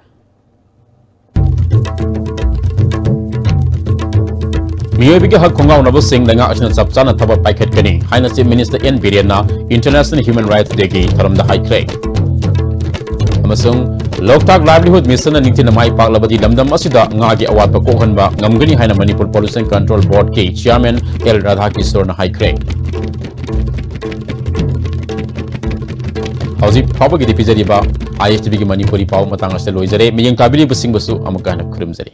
ꯃꯤꯑꯣꯏꯕꯒꯤ ꯍꯛ ꯈꯣꯡꯒꯥꯎꯅꯕꯁꯤꯡ ꯂꯩꯉꯥꯛ ꯑꯁꯤꯅ ꯆꯞ ꯆꯥꯅ ꯊꯕꯛ ꯄꯥꯏꯈꯠꯀꯅꯤ ꯍꯥꯏꯅ Chief Minister N ꯕꯤꯔꯦꯟꯅ International Human Rights Day ꯒꯤ ꯊꯧꯔꯝꯗ ꯍꯥꯏꯈ꯭ꯔꯦ꯫ ꯑꯃꯁꯨꯡ ꯂꯣꯛꯇꯥꯛ Livelihood Mission ꯅ ꯅꯤꯡꯊꯤꯅ ꯃꯥꯏ ꯄꯥꯛꯂꯕꯗꯤ ꯂꯝꯗꯝ ꯑꯁꯤꯗ ꯉꯥꯒꯤ ꯑꯋꯥꯠꯄ ꯀꯣꯛꯍꯟꯕ ꯉꯝꯒꯅꯤ ꯍꯥꯏꯅ Manipur Pollution Control Board ꯀꯤ Chairman L ꯔꯥꯙꯥꯀꯤꯁꯣꯔꯅ ꯍꯥꯏꯈ꯭ꯔꯦ꯫ ꯍꯧꯖꯤꯛ ꯐꯥꯎꯕꯒꯤꯗꯤ ꯄꯤꯖꯔꯤꯕ ISTV ꯒꯤ ꯃꯅꯤꯄꯨꯔꯤ ꯄꯥꯎ ꯃꯇꯥꯡ ꯑꯁꯤꯗ ꯂꯣꯏꯖꯔꯦ꯫ ꯃꯤꯠꯌꯦꯡ ꯇꯥꯕꯤꯔꯤꯕꯁꯤꯡꯕꯨꯁꯨ ꯑꯃꯨꯛꯀ ꯍꯟꯅ ꯈꯨꯔꯨꯝꯖꯔꯤ꯫